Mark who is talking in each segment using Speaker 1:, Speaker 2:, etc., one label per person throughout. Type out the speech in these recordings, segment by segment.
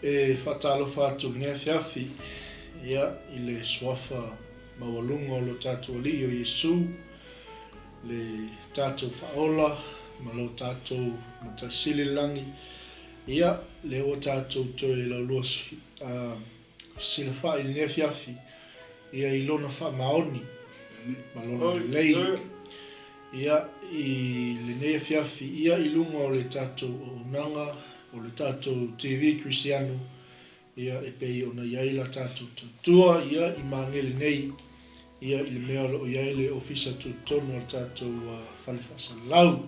Speaker 1: E faatalofa atu i lenei afiafi, ia, i le Suafa maualuga o lo tatou Alii o Iesu, le tatou Faaola ma lo tatou Matai Sili i le Lagi, ia, lea ua tatou toe laulua fesilafai i lenei afiafi, ia, i Lona faamaoni ma Lona lelei. Ia, i lenei afiafi, ia, i luga o le tatou auaunaga, o le tatou TV Kerisiano, ia, e pei ona i ai la tatou tautua, ia, i Magele nei, ia, i le mea o lo o i ai le Ofisa Tutotonu o le tatou Fale Faasalalau.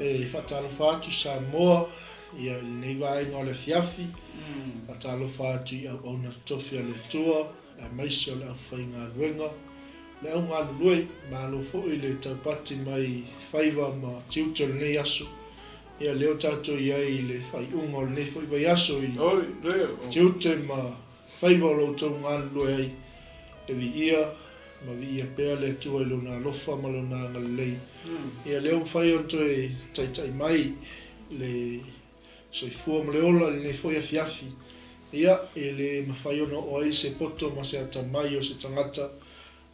Speaker 1: E faatalofa atu Samoa, ia, i lenei vaega o le afiafi, faatalofa atu i auauna totofi a le Atua, aemaise o le aufaigaluega, le au galulue, malo foi le taupati mai faiva ma tiute o lenei aso. Ia lea ua tatou i ai i le faaiuga o lenei foi vaiaso i tiute ma faiva o lo outou galulue ai, e viia ma viia pea le Atua i Lona alofa ma Lona agalelei. Ia lea ua mafai ona toe taitai mai le soifua ma le ola i lenei foi afiafi. Ia, e le mafai ona oo ai se poto ma se atamai o se tagata,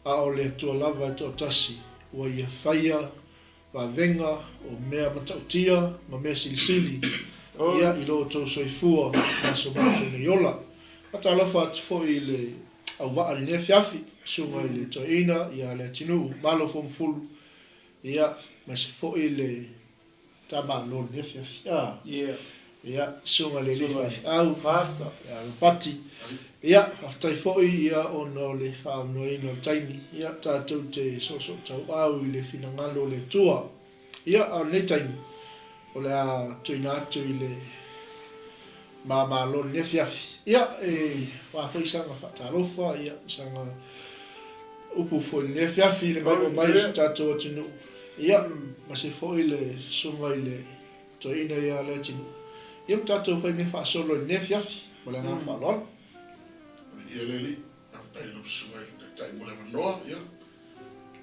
Speaker 1: a o le Atua lava e toatasi ua Ia faia vavega o mea matautia ma mea silisili, ia, i lo outou soifua ma so matou nei ola. Faatalofa atu foi i le auvaa i lenei afiafi, Susuga i le Toeaina ia Leatinuu Malo Fomufulu, ia, aemaise foi le Tamalo i lenei afiafi. A. Ia, Susuga i le Alii Faifeau, ia Ropati. Ia, faafetai foi ia ona o le faaaunoaina o le taimi, ia, tatou te soosootauau i le finagalo o le Atua. Ia, a o lenei taimi, o le a tuuina atu i le Mamalo i lenei afiafi. Ia, e a foi saga faatalofa, ia, saga upu foi i lenei afiafi i le maimoa mai o si o tatou atunuu. Ia, aemaise foi le susuga i le Toeaina ia Leatinuu. Ia ma tatou fai mea faasolo i lenei afiafi. Ma le agaga faaaloalo.
Speaker 2: Ia le Alii, faafetai i lau susuga i le Taitai mo le avanoa, ia,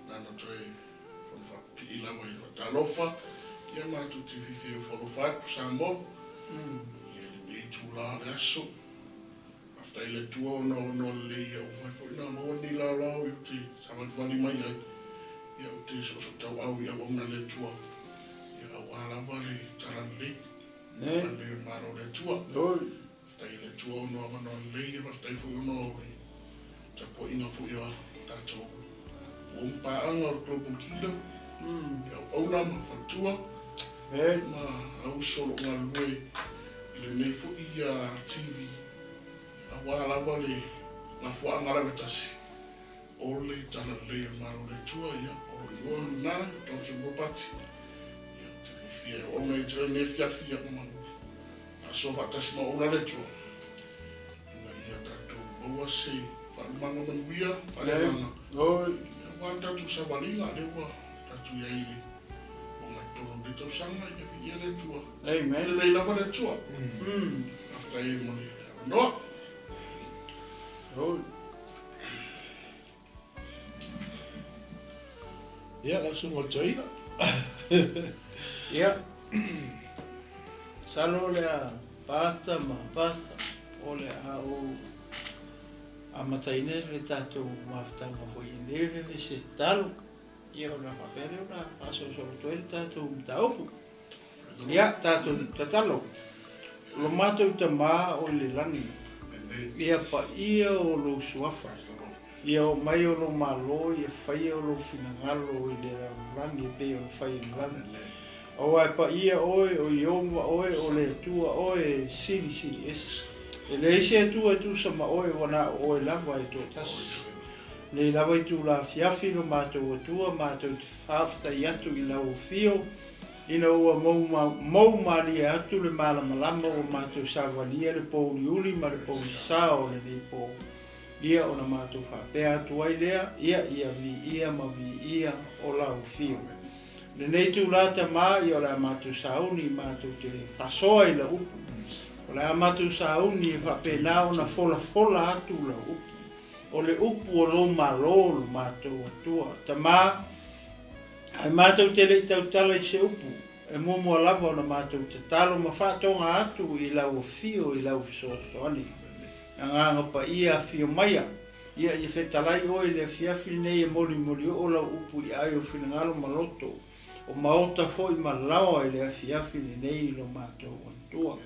Speaker 2: nana toe fono faapipii lava i le faatalofa, ia matou te fiafia e ofo alofa atu Samoa, ia i lenei itula o le aso. Faafetai i le Atua ona o avanoa lelei ia ua mafai foi ona maua lenei laolao ou te savalivali mai ai, ia ou te soosootauau i auauna a le Atua, ia aua lava le talalelei, talalelei o le Malo o le Atua. Faafetai i le Atua ona o avanoa lelei, faafetai foi ona o le tapuaiga foi a tatou uo ma paaga o le Global Kingdom, i auauna ma faletua, ma auuso o lo o galulue i lenei foi TV, aua lava le mafuaaga lava e tasi, o le talalelei o le Malo o le Atua, ia, o lou igoa lena, Johnson Ropati, ia, ou te fiafia e auauna ia te oe i lenei afiafi, ia, ma Asoa faatasi ma ouna le Atua, ina ia tatou maua se faalumaga manuia faaleagaga, aua le tatou savaliga lea ua tatou i ai i le ogatotonu o lenei tausaga. Ia viia le Atua. E lelei lava le Atua. Faafetai ai mo le avanoa.
Speaker 1: Ia, lau susuga i le toeaina.
Speaker 3: Ia, masalo o le a Pastor ma Pastor, o le a ou amataina le tatou mafutaga foi i lenei afiafi i se tatalo, ia ona faapea lea ona faasolosolo atu ai le tatou mataupu. Ia, tatou tatalo. Lo matou Tama o i le lagi, ia paia o lou suafa, ia oo mai o lou Malo, ia faia o lou finagalo i le lalolagi e pei ona fai i le lagi. Aua e paia oe, o Ieova oe, o le Atua oe e silisili ese. E leai se Atua e tusa ma oe, ua na o oe lava e toatasi. Nei lava itula afiafi lo matou Atua, matou te faafetai atu i lau afio, Ina ua mou malie atu le malamalama ua matou savalia le pouliuli ma le pouisa o lenei po, ia ona matou faapea atu ai lea, Ia, ia viia ma viia o lau afio. Lenei itula Tama, ia o le a matou sauni matou te faasoa i lau upu. O le a matou sauni e faapena ona folafola atu lau upu. O le upu o lou Malo lo matou Atua. Tama, Ae matou te le i tautala i se upu, E muamua lava ona matou tatalo ma faatoga atu i Lau Afio i Lau fesoasoani. Agaga Paia afio maia, ia ia fetalai Oe i le afiafi lenei e molimolioo Lau upu i ai o finagalo ma loto o maota foi ma laoa i le afiafi lenei i lo matou Atua.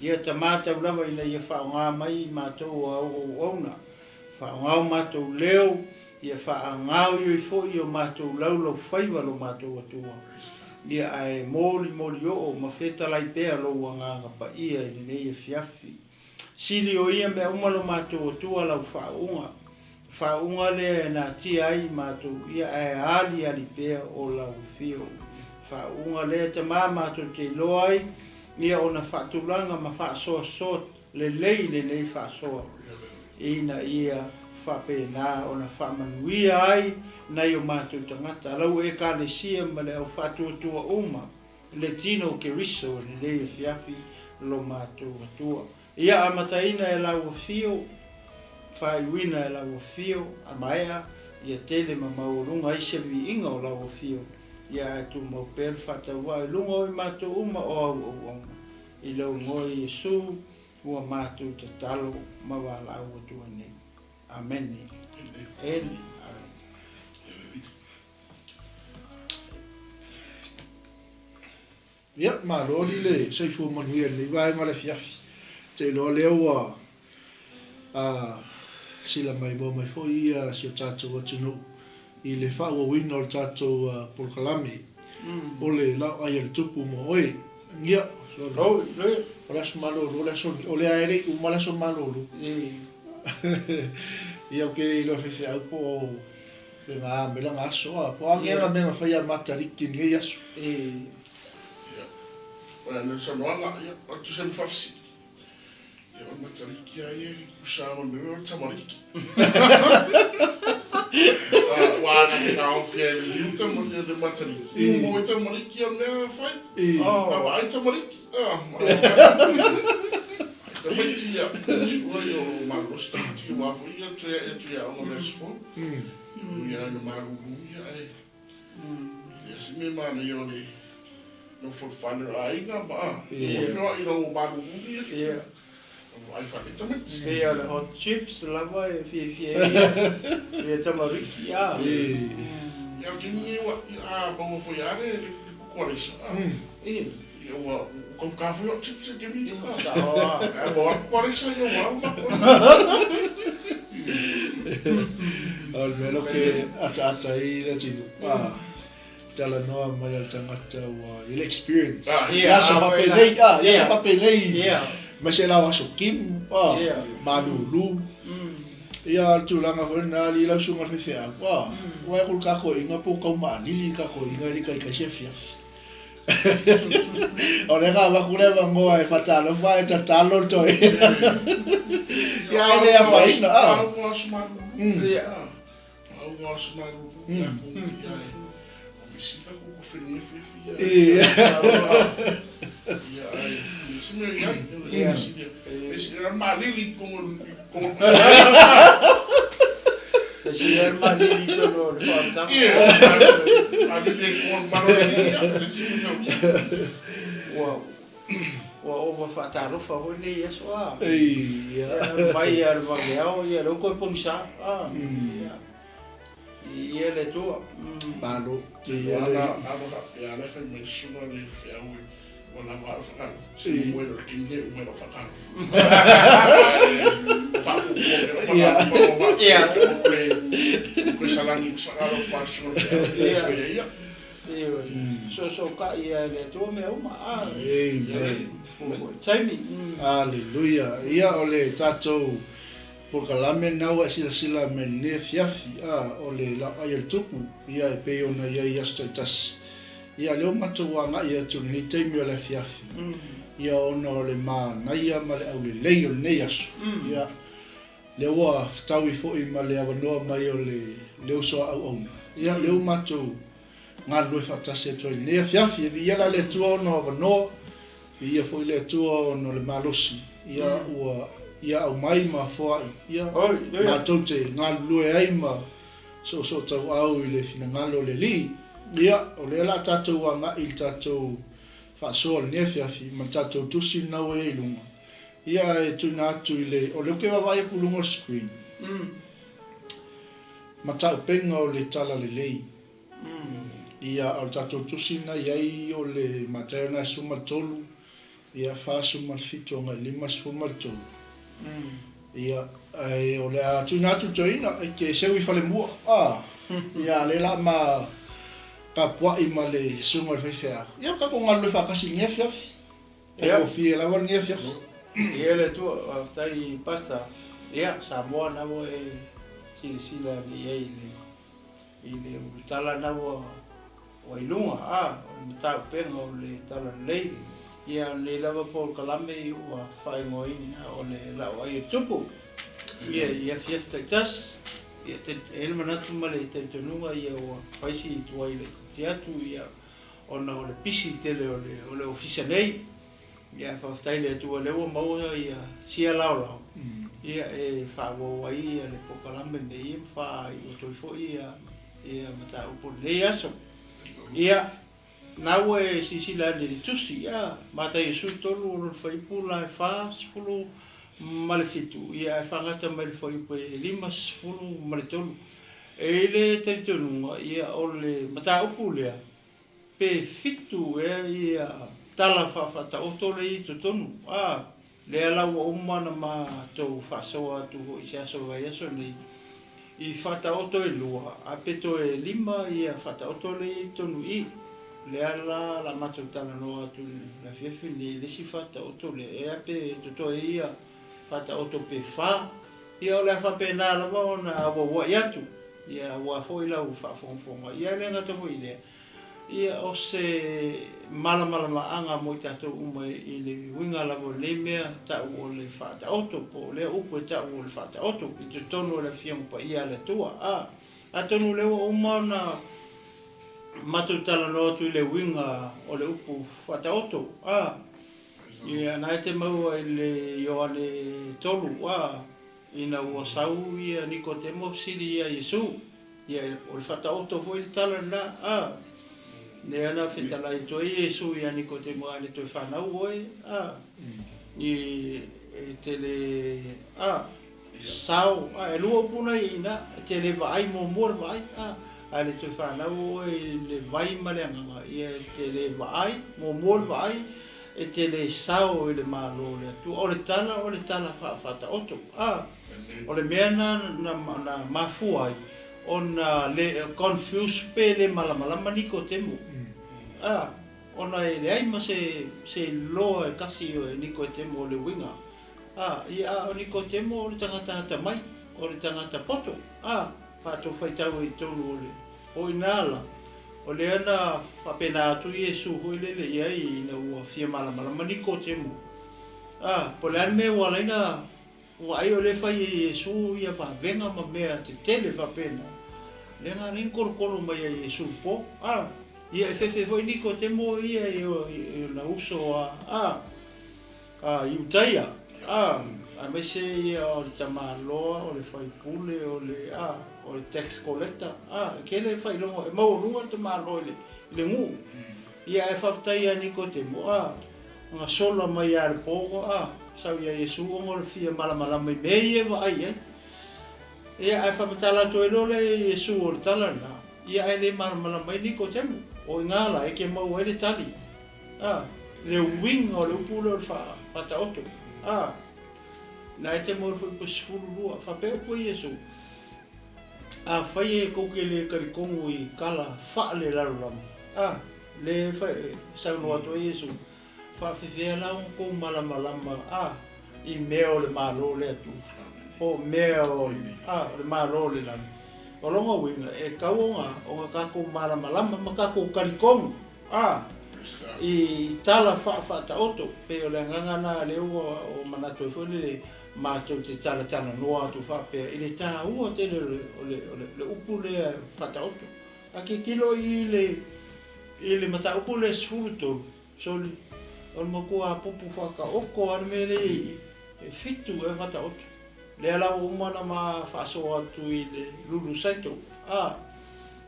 Speaker 3: Ia Tama tau lava ina ia faaaoga mai i matou o Au auauna, faaaoga o matou leo, ia faaagaoioi foi i o matou laulaufaiva lo matou Atua, ia ae molimolioo ma fetalai pea Lou Agaga Paia i lenei afiafi. Sili o ia mea uma lo matou Atua lau faauuga, faauuga lea e natia ai i matou ia ae aliali pea o lau afio. Faauuga lea Tama matou te iloa ai ia ona faatulaga ma faasoasoa lelei lenei faasoa ina ia faapena ona faamanuia ai nai o matou tagata, lau Ekalesia ma le au faatuatua uma le tino o Keriso i lenei afiafi lo matou Atua. Ia amataina e lau afio, faaiuina e lau afio, a maea, ia tele ma maualuga ai se viiga o lau afio, ia ae tumau pea le faatauvaa i luga o i matou uma o au auauna. I lou igoa Iesu ua matou tatalo ma valaau atu ai nei. Amene. Amene.
Speaker 1: Ia, malo li le soifua manuia i lenei vaega o le afiafi. Ou te iloa lea ua sila maimoa mai foi si o tatou atunuu i le faaauauina o le tatou polokalame o le Laoai a le Tupu mo Oe. Ia, o le aso malolo le aso lenei. O lea e le i uma le aso malolo. Ia, ou te le iloa faifeau po o Pe ga me lana aso a po a mea mea na fai a Matariki i lenei aso.
Speaker 2: Ia, o le saunoaga, ia, o le tusa ma faafesili. Ia, o le Matariki lava ia e le tusa ma le mea o le tamariki. Aua na te taofi ai i le liu le Matariki. Ua maua ai tamariki o le mea na fai. A vaai tamariki, a, tamaiti ia, sua ia o lo o malolosi tamaiti aua foi ia toe ae atu i aoga i le aso fou. Ui lava ina malulu ia ae e leai se mea manaia o le nofo i le fale o le aiga ma ua feoai ina ua malulu ia vaai fale tamaiti.
Speaker 3: Pei o le hot chips lava e fiafia ai ia tamariki a.
Speaker 2: Ia o le taimi nei ua a maua foi lava le kuku alaisa a. Ia ua taugata foi hot chips i le taimi nei. A maua lava le kuku alaisa ia ua lava matou.
Speaker 1: O le mea lea ou te ataata ai Leatinuu, a talanoa mai a le tagata ua i ai le experience. I aso faapenei, a, i aso faapenei, aemaise la o aso timu, a, malulu. Ia, o le tulaga foi lena, alii lau susuga i le faifeau, a, vaai atu i le ta toeaina po o tau maalili le ta toeaina e le i taitai se afiafi. O lea na avatu le avanoa e faatalofa ae tatalo le toeaina. Ia ae le afaina, a.
Speaker 2: Au aso malulu. Au aso malulu ia ko ia e. O misi ka ko ko whenua whiwhi ia. Ia ai. Misi mea ia. Ia. Misi ia malili ko ko.
Speaker 3: Misi ia malili tonu o le whaatanga.
Speaker 2: Ia. Malili ko malili ia. Misi mea ia.
Speaker 3: Ua ua ova faatalofa foi lenei aso a.
Speaker 1: Ia.
Speaker 3: Mai a le vaveao ia lea ua toe pogisa a. Ia. Ia le Atua.
Speaker 1: Malo.
Speaker 2: Ia le. Ana faapea la e fai mai le susuga le feau ua lava a le faatalofa. Se moe o le taimi nei uma i lau faatalofa. Faapuupuu atu lau faatalofa. Ia. Koe salani i faatalofa a le susuga le feau. Ia. Ia.
Speaker 3: Ioe. Soosootai ia e le Atua mea uma.
Speaker 1: Amen.
Speaker 3: Taimi.
Speaker 1: Aleluia. Ia o le tatou polokalame lena ua e silasila mai lenei afiafi, a, o le laoai a le Tupu, ia e pei ona i ai i aso taitasi. Ia lea ua matou agai atu i lenei taimi o le afiafi, ia ona o le manaia ma le aulelei o lenei aso. Ia, lea ua fetaui foi ma le avanoa mai o le uso a auauna, ia lea ua matou galulue faatasi atu ai i lenei afiafi. E viia la le Atua ona o avanoa, viia foi le Atua ona o le malosi, ia ua Ia aumai ma foai, ia matou te galulue ai ma soosootauau i le finagalo o le Alii. Ia, o lea o le a tatou agai i le tatou. faasoa o lenei afiafi ma le tatou tusi lena ua i ai i luga. Ia ae tuuina atu i le, o lea ou te vaavaai atu i luga o le screen, Mataupenga o le Talalelei. Ia, o le tatou tusi lena e i ai o le Mataio lena e 13, ia, 47 agai 53. Ia, ae o le a tuuina atu i le toeaina e te seu i falemua, a, ia, lea la ma tapuai ma le susuga i le faifeau. Ia, tatou galulue faatasi i lenei afiafi. Faigofie lava lenei afiafi.
Speaker 3: Ia le Atua, faafetai Pastor. Ia, Samoa na ua e silasila ane i ai i le i le ulutala na ua ua i luga, a, o le mataupenga o le Talalelei. Ia, o lenei lava polokalame ua faaigoaina o le Laau Ai o le Tupu. Ia, i afiafi taitasi, ia, e i ai le manatu ma le talitonuga ia ua fai si tuai laitiiti atu, ia, ona o le pisi tele o le o le ofisa nei. Ia ae faafetai i le Atua o lea ua maua ia sia laolao ia e faaauau ai ia le polokalame lenei ia ma faaiu atu ai foi ia ia mataupu o lenei aso. Ia, na ua e silasila ane i le tusi, ia, Mataio 13 o lona fuaiupu la e 47, ia ae faagata mai le fuaiupu e 53. E i ai le talitonuga, ia, o le mataupu lea, pe fitu ea ia tala faafaataoto lea i totonu, a, lea la ua uma ona matou faasoa atu foi i se aso o le vaiaso nei, i faataoto e lua, a pe toe lima ia faataoto lea i totonu i i. Lea la o le a matou talanoa atu i le afiafi lenei i le isi faataoto lea, ea pe totoe ia faataoto pe fa. Ia o le a faapena lava ona auauai atu, ia aua foi lau faafogafoga. Ia e le gata foi i lea, ia o se malamalamaaga mo i tatou uma i le uiga lava o lenei mea tau o le faataoto, po o lea upu e tau o le faataoto i totonu o le Afioga Paia a le Atua. A, atonu o lea ua uma ona matou talanoa atu i le uiga o le upu faataoto. A, Ia, na e te maua i le Ioane 3, a, ina ua sau ia Nikodemo fesili ia Iesu, ia, o le faataoto foi le tala lena, a, lea na fetalai atu ai Iesu ia Nikodemo, a le toe fanau oe, a, i, e te le, a, Sao, a, e lua upu na i ina, e te le vaai muamua le vaai, a, ae le toe fanau oe i le vai ma le agaga, ia e te le vaai muamua le vaai, e te le sao i le Malo o le Atua. O le tala, o le tala faafaataoto, a, o le mea na, na, na mafua ai ona le confuse pe le malamalama Nikotemo, a, ona e leai ma se, se iloa e kasi o Nikotemo o le uiga. Ā, ia, a o Nikotemo o le tagata atamai, o le tagata poto, ā, faatoa faitau ai i totonu o le, o i ina la, o lea na faapena atu Iesu foi lele i ai ina ua fia malamalama Nikotemo, ā, po o le a le mea ua ala ai na vaai o lea e fai e Iesu ia vavega ma mea tetele faapena, lea na ala ai na kolokolo mai ai Iesu i le po, ā, ia e fefe foi Nikotemo ia i ona uso a, ā. A Iutaia, a, aemaise ia o le tamaloa, o le faipule, o le, a, o le tax collector, a, e tele faailoga, e maualuga le tamaloa i le, i le nuu. Ia ae faafetai ia Nikodemo, a, na sola mai lava i le po, a, sau ia Iesu ona o le fia malamalama i mea ia e vaai i ai. Ia ae faamatala atu ai loa lea e Iesu o le tala lena, ia ae le malamalama ai Nikodemo, o i ina la e te maua ai le tali. A, le uiga o le upu lea o le faataoto. A, na e te maua foi pe 12. Faapea upu e Iesu, Afai e kou te le talitonu i kala faalelalolagi, a, le e saunoa atu ai Iesu, faafefea la ona tou malamalama, a, i mea o le Malo o le Atua, po o mea o, a, o le Malo o le lagi. O lona uiga, e tatau ona, ona tatou malamalama ma tatou talitonu. A, i tala faafaataoto, pei o le agaga lena lea ua manatu ai foi le matou te talatalanoa atu faapea i le taua tele o le upu lea faataoto. A tilotilo i le i le mataupu lea 13, soli, o le matua pupu faataoto lava le mea lea i i, e fitu ea faataoto. Lea la ua uma ona ma faasoa atu i le Lulu Cycle, a,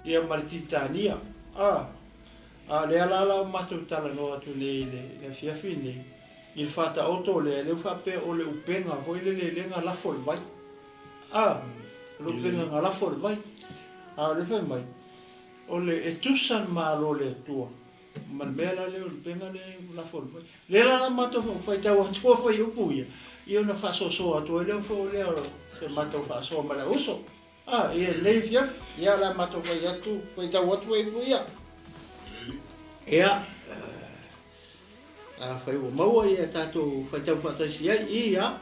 Speaker 3: ia ma le Titania, a. A o lea la la ua matou talanoa atu nei i le afiafi lenei, i le faataoto lea, lea ua faapea o le upega foi lele lea na lafo i le vai. A, o le upega na lafo i le vai. A o lea fai mai, o le, e tusa le Malo o le Atua ma le mea la lea o le upega lea ua lafo i le vai. O lea la la matou faitau atu fuaiupu ia, ia ona faasoasoa atu ai lea foi lea o se matou faasoa ma le auuso. A, ia lelei afiafi, ia o le a matou fai atu, faitau atu fuaiupu ia. Ia, afai ua maua ia tatou faitau faatasi ai, ia,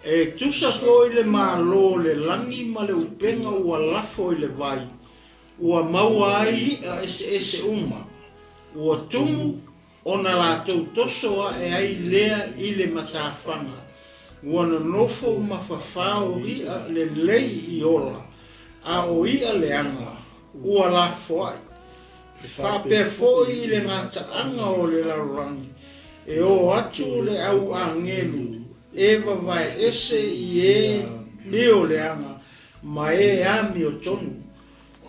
Speaker 3: e tusa foi le Malo o le lagi ma le upega ua lafo i le vai, ua maua ai i'a eseese uma, ua tumu ona latou toso ae ai lea i le matafaga, ua nonofo ma fafao i'a lelei i ola, a o i'a leaga, ua lafoai. E faapea foi i le gataaga o le lalolagi, e o atu le au agelu e vavae ese i e mio leaga ma e amiotonu,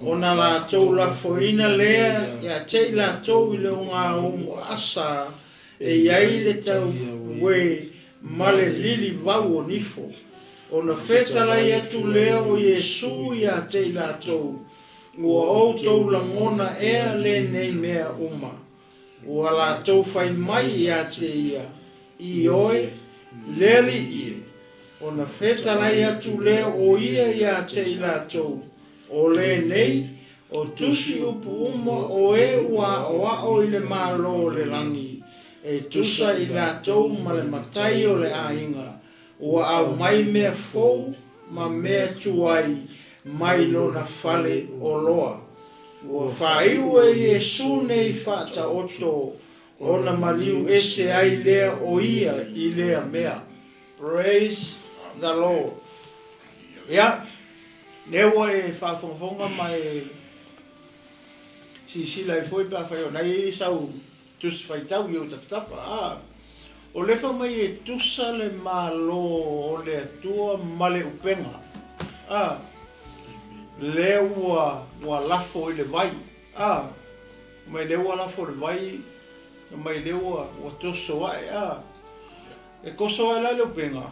Speaker 3: ona latou lafoina lea ia te i latou i le ogaumu aasa e i ai le tauē ma le lilivau o nifo. Ona fetalai atu lea o Iesu ia te i latou, Ua outou lagona ea lenei mea uma? Ua latou fai mai ia te ia, Ioe, le Alii e. Ona fetalai atu lea o ia ia te i latou, O lenei, o tusi upu uma o e ua aʻoaʻo i le Malo o le lagi, e tusa i latou ma le matai o le aiga, ua aumai mea fou ma mea tuai mai lona fale oloa. Ua faaiu e Iesu nei faataoto ona maliu ese ai lea o ia i lea mea. Praise the Lord. Ia, lea ua e faafogafoga ma e silasila ai foi pe afai o na e i ai sau tusi faitau i ou tafatafa, a. O le fai mai e tusa le Malo o le Atua ma le upega, a. Lea ua, ua lafo i le vai, a. Mai lea ua lafo i le vai, mai lea ua, ua toso ae, a. E toso ae la le upega,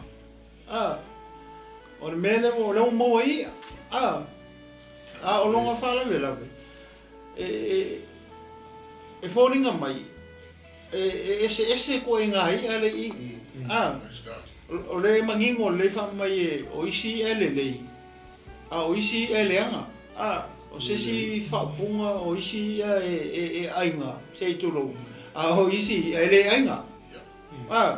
Speaker 3: a. O le mea lea ua, lea ua maua ai i'a, a. A o lona faalavelave, e, e foliga mai e eseese ituaiga i'a lea i i. A, o lea e manino lelei fai mai e o isi i'a e lelei, a o isi i'a e leaga. A, o se isi faaupuga o isi i'a e aiga, se i tulou, a o isi i'a e le aiga. A,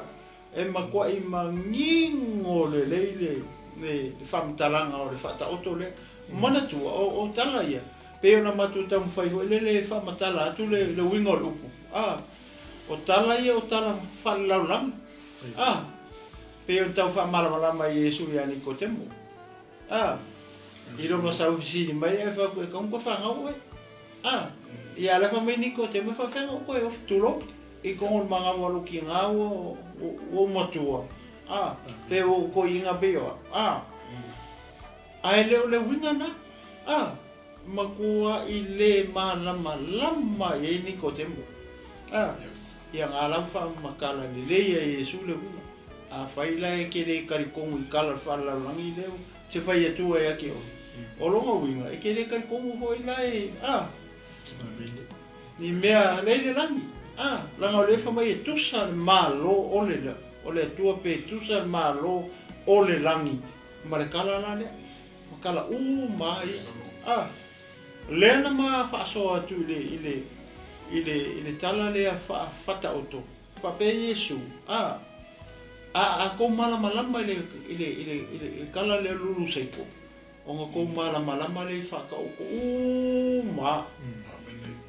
Speaker 3: E matuai manino lelei le faamatalaga o le faataoto lea. Manatua, o tala ia, pei ona matou taumafai foi lele e faamatala atu le uiga o le upu, a, o tala ia o tala faalelalolagi, a, pei ona tau faamalamalama e Iesu ia Nikotemo, a, i lona saufesili mai ae fai atu, e tatau ona toe fanau oe. A, ia a o la e fai mai Nikotemo, e faafefea ona ou toe ofi, tulou. I totonu o le manava o lou tina ua ou matua, a, pe ua ou toeaina pei o au, a, ae le o le uiga na, a, matuai le malamalama i ai Nikodemo, a, ia na lava faamatala lelei e Iesu le uiga. Afai la e te le talitonu i tala o le faalelalolagi lea ou te fai atua ia te oe, o lona uiga, e te le talitonu foi la i, a. Ni mea lea i le lagi, a, leaga o lea e fai mai e tusa le Malo o le, o le Atua pe tusa le Malo o le lagi ma le tala la lea, ma tala uma lava ia, a. Lea na ma faasoa atu i le, i le, i le, i le tala lea faataoto, faapea Iesu, a, a, a tou malamalama i le, i le, i le, i le tala lea lulu seiko, Ona tou malamalama lea i faataoto uma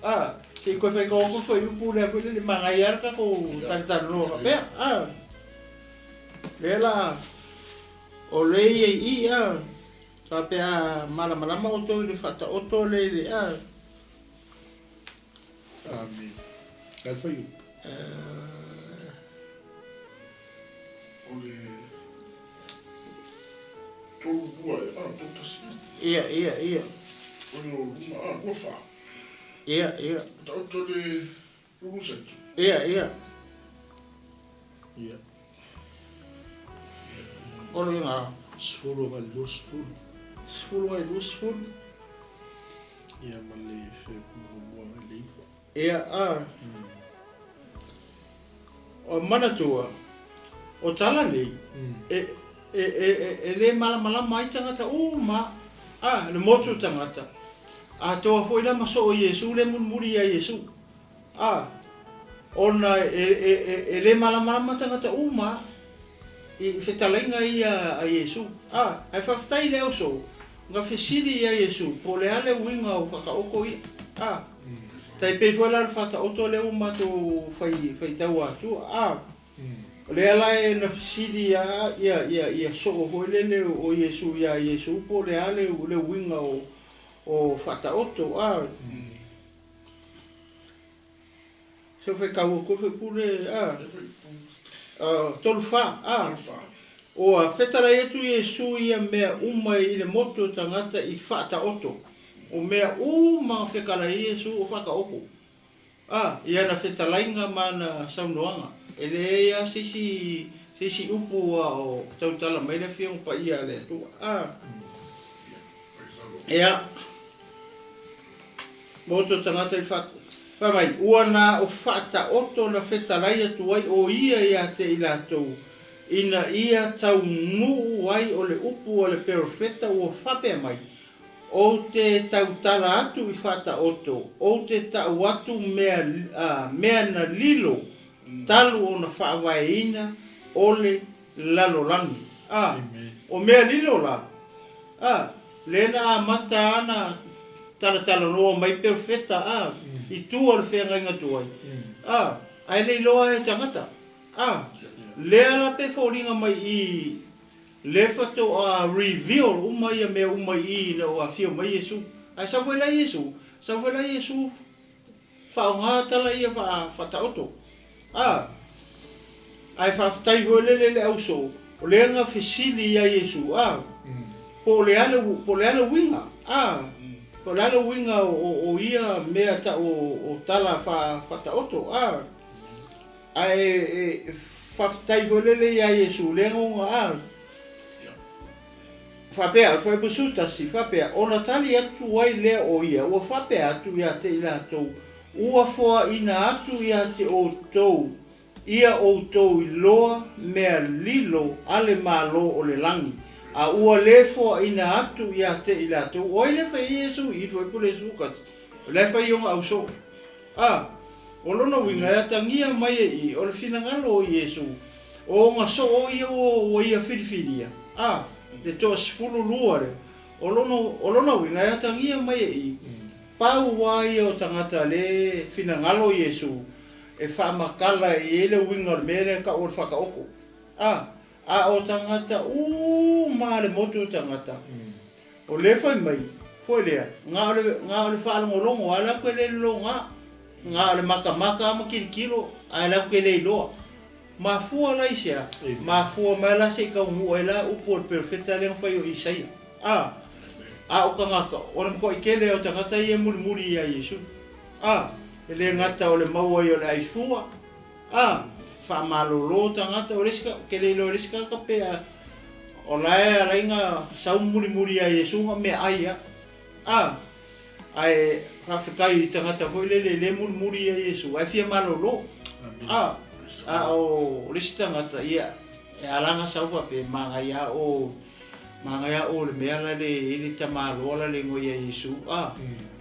Speaker 3: a. Se i toe faitau atu le fuaiupu lea foi lele, manaia lava le tatou talatalanoa faapea a. Lea la o lea i ai i a, faapea a malamalama outou i le faataoto lea i le a.
Speaker 1: Amene. A le fuaiupu.
Speaker 2: O le 32 ea, a, 31.
Speaker 3: Ia, ia, ia.
Speaker 2: O le luma, a, 24.
Speaker 3: Ia, ia.
Speaker 2: Taoto le lulusetu.
Speaker 3: Ia, ia.
Speaker 1: Ia.
Speaker 3: O le uiga.
Speaker 1: 10 agai i le 20.
Speaker 3: 10 agai i le 20.
Speaker 1: Ia ma le fuaiupu muamua agai i le 9.
Speaker 3: Ia, a. O manatua, o tala nei, e, e, e, e le malamalama ai tagata uma, a, le motu o tagata. Atoa foi la ma soo Iesu le mulimuli ia Iesu. A, ona e, e, e, e le malamalama tagata uma i fetalaiga ia a Iesu. A, ae faafetai i le ausoo, na fesili ia Iesu po o le a le uiga o faataoto ia. A, tai pei foi la o le faataoto lea ua matou fai, faitaua atua. A, o lea la e na fesili a ia, ia, ia soo foi lele o Iesu ia Iesu po o le a le, le uiga o, o faataoto. A, se faitau atu ai faipule, a, 3 4, a, ua fetalai atu Iesu ia mea uma i le motu o tagata i faataoto. O mea uma na fetalai ai Iesu o faataoto. A, i ana fetalaiga ma ana saunoaga. E leai lava se isi, se isi upu ua o tautala mai le Afioga Paia a le Atua. A, ia, motu o tagata i faataoto. Fai mai, ua na o faataoto na fetalai atu ai o ia ia te i latou, ina ia taunuu ai o le upu a le perofeta ua faapea mai, Ou te tautala atu i faataoto, ou te tau atu mea, mea na lilo talu ona faavaeina o le lalolagi. A, o mea lilo la, a, lea na amata ana talatalanoa mai perofeta, a, i tua o le feagaiga tuai, a, ae le iloa e tagata, a, lea la pe foliga mai i le faatoa reveal uma ia mea uma i i ina ua afio mai Iesu. Ae sau foi la Iesu, sau foi la Iesu faaaoga tala ia faataoto. A, ae faafetai foi lele le auso, o lea na fesili ia Iesu, a, po o le a le, po o le a le uiga, a, po o le a le uiga o, o ia mea tau o tala faataoto, a. Ae e faafetai foi lele ia Iesu lea na ona a faapea, o le fuaiupu 11, faapea, ona tali atu ai lea o ia, ua faapea atu ia te i latou, Ua foaina atu ia te outou ia outou iloa mea lilo a le Malo o le lagi, a ua le foaina atu ia te i latou. O ai lea e fai ai Iesu i le fuaiupu lea 11? O la e fai i ona ausoo. A, o lona uiga e atagia mai e i, o le finagalo o Iesu, o ona soo ia ua ia filifilia. A, le toa-12 lea, o lona, o lona uiga e atagia mai e i, pau a ia o tagata le finagalo o Iesu e faamatala i ai le uiga o le mea lea e tau o le faataoto. A, a o tagata uma a le motu o tagata, O lea fai mai, foi lea, na o le, na o le faalogologo a latou e le lologa, na o le matamata a ma tilotilo ae latou te le iloa. Mafua la i se a? Mafua mai la se i taunuu ai la upu o le perofeta lea na fai o Isaia. A, a o tagata, o le matuai tele o tagata ia e mulimuli ia Iesu. A, e le gata o le maua ai o le aifua, A, faamalolo tagata, o le isi, ou te le iloa i le isi tagata pe a, o la e ala ai na sau mulimuli ia Iesu na meaai a. A, ae faafetai i tagata foi lele le mulimuli ia Iesu, ae fia malolo. A, a o le isi tagata, ia, e ala na sau faapea, manaia o, manaia o le mea la le i ai le tamaloa la le igoa ia Iesu, a,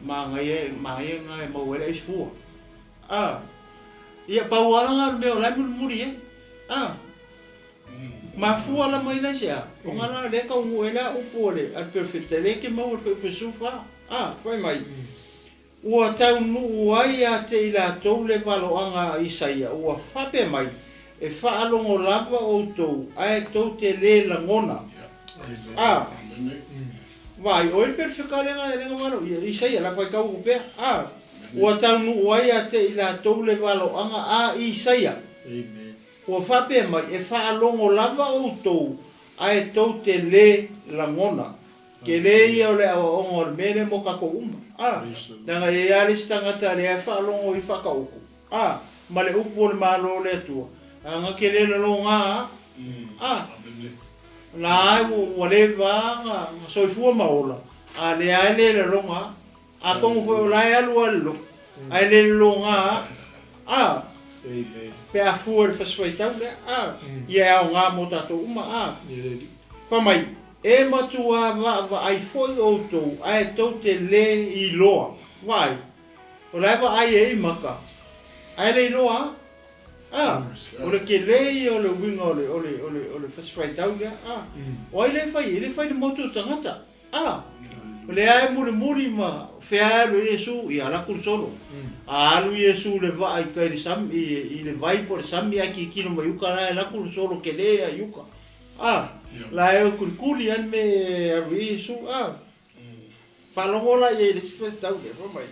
Speaker 3: manaia, manaia na e maua ai le aifua. A, ia pau lava la o le mea o la e mulimuli ai. A, mafua la mai la i se a? Ona la lea e taunuu ai la upu a le a le perofeta lea e te maua i le fuaiupu 14. A, fai mai, Ua taunuu ai ia te i latou le valoaga a Isaia, ua faapea mai, E faalogo lava outou, ae tou te le lagona. A, Vaai, o ai le perofeta lea na valoia? Isaia, la faitau atu pea. A, Ua taunuu ai ia te i latou le valoaga a Isaia. Ua faapea mai, E faalogo lava outou, ae tou te le lagona. Tele ia o le aoaoga o le mea lea mo tatou uma, a. Leaga e i ai lava le isi tagata lea e faalogo i faatautu, a, ma le upu o le Malo o le Atua, a na te le laloga a, a. O la e ua leva a na soifua ma ola, a lea a e le laloga a. Atonu foi o la e alu lava i le lotu, ae le lologa a, a. Pe a fua i le fasi faitau lea, a. Ia e aoga mo tatou uma, a. Fai mai, E matua vaavaai foi outou ae tou te le iloa. Vaai, o la e vaai e i maka, ae le iloa a. A, o le tele ia o le uiga o le, o le, o le, o le fasi faitau lea, a. O ai lea e fai i ai? Lea e fai i le motu o tagata. A, o lea e mulimuli ma fea e alu ai Iesu, ia alu atu le solo. A alu Iesu i le vaa i tai i le sami, i le vai po o le sami ae tilotilo mai uka la e alu atu le solo tele a i uka. A, la e kulikuli lava le mea e alu ai Iesu. A, faalogo la i ai i le isi faitau lea, fai mai,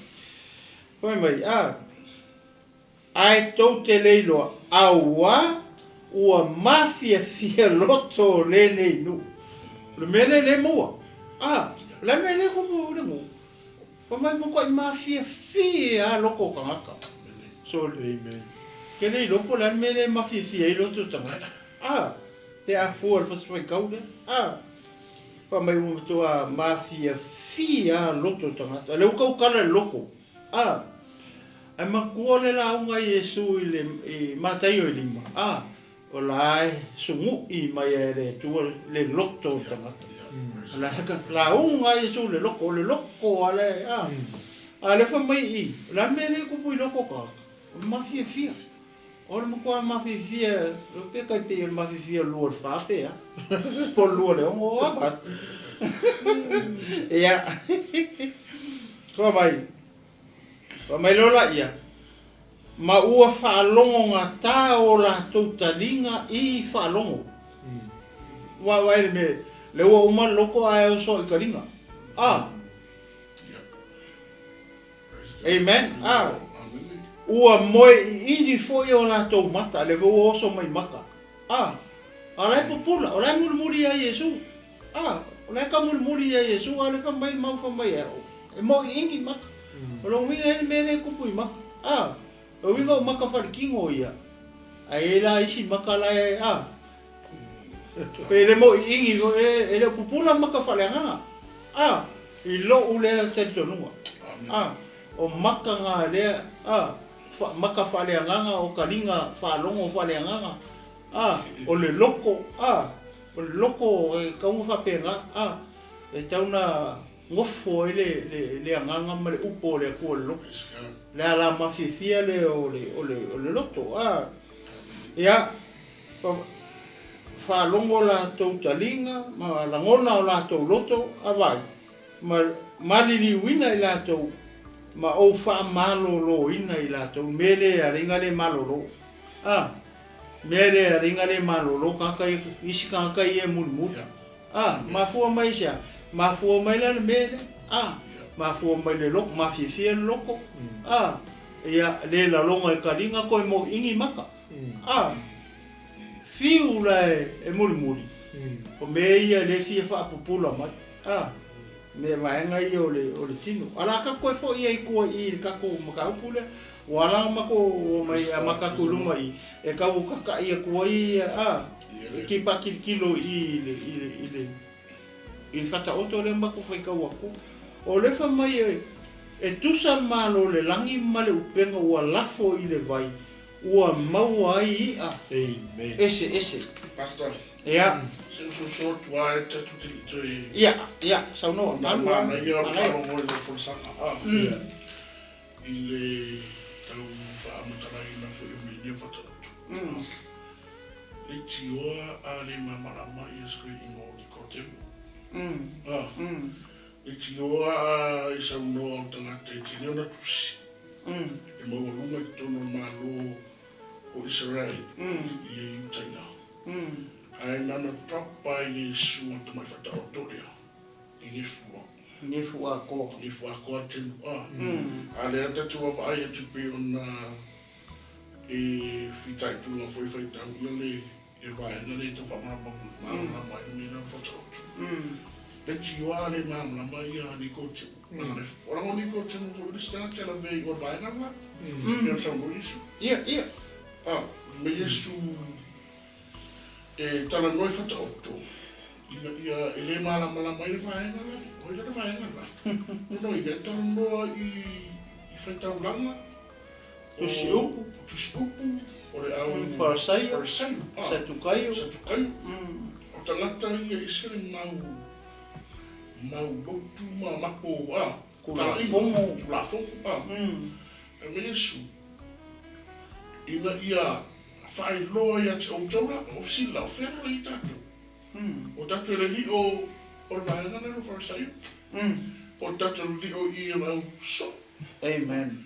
Speaker 3: fai mai, a. Ae tou te le iloa, auā ua mafiafia loto o lenei nuu. O le mea lea e le maua. A, o le a le mea lea tupu i le nuu? Fai mai matuai mafiafia lava loto o tagata. So,
Speaker 1: Amen.
Speaker 3: Te le iloa po o le a le mea lea e mafiafia ai loto o tagata. A, pe a fua i le fasi faitau lea. A, fai mai ua matua mafiafia lava loto o tagata. O lea ua tautala i le loto. A, Ae matua le lauga a Iesu i le i Mataio e lima, a, o la e suguʻi mai e le Atua le loto o le tagata. O la e lauga a Iesu i le loto, o le loto a le, a, a lea fai mai i i, o le a le mea lea e tupu i loto o tagata? O le mafiafia. O le matua mafiafia, pe tai pei o le mafiafia o le lua o le fa pe a? Po o le lua o le ono, o a Pastor? Ia, fai mai, Fai mai loa laia, Ma ua faalogogata o latou taliga i faalogo. Vaavaai le mea, lea ua uma le loto ae oso i taliga. A. Amen. A. Ua moe iini foi o latou mata, lea foi ua oso mai mata. A. A o la e pupula, o la e mulimuli ia Iesu. A, o la e taumolimoli ia Iesu, a o lea fai mai mau fai mai e, e moʻiʻini maka. O lona uiga e i ai le mea lea e tupu i maka. A, o uiga o maka faletino ia, ae i ai la isi maka la e, a, pe le moʻiʻini foi, e, e le o pupula maka faaleagaga. A, i loʻu lea talitonuga. A, o maka na lea, a, fa, maka faaleagaga o taliga faalogo faaleagaga, a, o le loko, a, O le loko e tatau ona faapena, a, e tatau ona nofo ai le, le, le agaga ma le upu o le Atua i le loto. Le ala mafiafia lea o le, o le, o le loto, a. Ia, faalogo latou taliga ma lagona o latou loto, a vai, ma maliliuina i latou ma ou faamaloloina i latou, mea lea e ala ai ona le malolo, a. Mea lea e ala le malolo tagata ia, isi tagata ia e mulimuli. A, mafua mai i se a? Mafua mai la le mea lea. A, mafua mai le loko, mafiafia le loko. A, ia, le laloga i kaliga koe moʻiʻini maka. A, fiu la e mulimuli, o mea ia lea e fia faapupula mai. A, mea vaega ia o le, o le tino. A o le a tatou toe foi ai i tua i i le tatou mataupu lea. Ua ala ona matou omai e amata atu i luma i i, e tau tataʻi atu ai ia, a, e tipatilotilo i i le, i le, i le, i le Faataoto lea matou faitau atu. O le fai mai e, e tusa le Malo o le lagi ma le upega ua lafo i le vai, ua maua ai iʻa
Speaker 1: Amen.
Speaker 3: eseese.
Speaker 2: Pastor,
Speaker 3: Ia.
Speaker 2: se u soso atu lava e tatou te le i toe.
Speaker 3: Ia, ia, saunoa.
Speaker 2: Ona e manaia le faalogo i lau folasaga, a.
Speaker 1: Ia.
Speaker 2: I le tau faamatalaina foi o mea ia Fataoto. Leitioa a le malamalama ia se toeaina o Nikotemo. A, leitioa a e saunoa o tagata e tele ona tusi e maualuga i totonu o le Malo o Isarael i e Iutaia. Ae nana drop a Iesu o le tamai Fataoto lea i Nefua.
Speaker 3: Nefu atoa.
Speaker 2: Nefu atoa tenu a. A lea tatou vaavaai atu pei ona e fitaituga foi faitau ia le vaega lea e tau faamalamalama ai le mea lea o le Fataoto. Leitioa le malamalama ia Nikotemu. Leaga o Nikotemu foi o le isi tagata e lavea i o le vaega le la. Pei ona saunoa Iesu.
Speaker 3: Ia, ia.
Speaker 2: A, ma Iesu e talanoa i Fataoto ina ia e le malamalama ai le vaega la. O ai la le vaega la? Lona uiga e talanoa i i faitaulaga, o
Speaker 3: Tusi upu.
Speaker 2: Tusi upu, o le au
Speaker 3: Farisaio.
Speaker 2: Farisaio, a.
Speaker 3: Satukaio.
Speaker 2: Satukaio. O tagata ia e ese le mau mau lotu ma mako a
Speaker 3: Tulafono.
Speaker 2: Tulafono a. E mai Iesu ina ia faailoa ia te outou la, o fesili la, o fea la i tatou? O tatou e le lio o le vaega lea o Farisaio. Po o tatou le lio i o le au soo.
Speaker 3: Amen.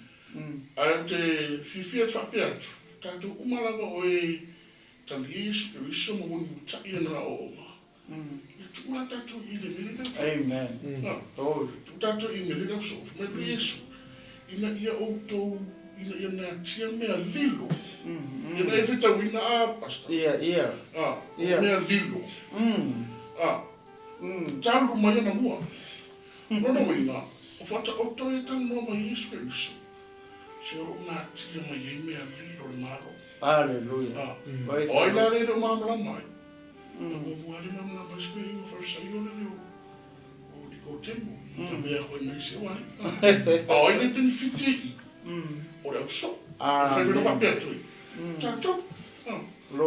Speaker 2: Ae ou te fiafia e faapea atu, tatou uma lava o e talia Iesu Keriso ma mulimulita'i ana aoaoga, ia tuu la tatou i le mea lea o soo.
Speaker 3: Amen.
Speaker 2: A, tuu tatou i le mea lea o soo. Fai mai Iesu, ina ia outou, ina ia natia mea lilo. Ina ia faitauina a, Pastor?
Speaker 3: Ia, ia.
Speaker 2: A, o mea lilo. A, talu mai anamua. Lona uiga, o faataoto ia talanoa mai Iesu Keriso, se o loo natia mai ai mea lilo le Malo.
Speaker 3: Aleluia.
Speaker 2: A, o ai la lea e le o malamalama ai? Na muamua lava le malamalama ai si toeaina Farisaio lele o o Nikotemo, i lavea koe mai isi au alii. A, o ai le penefiti i i? O le au soo. E fai foi na faapea atu ai, tatou, a,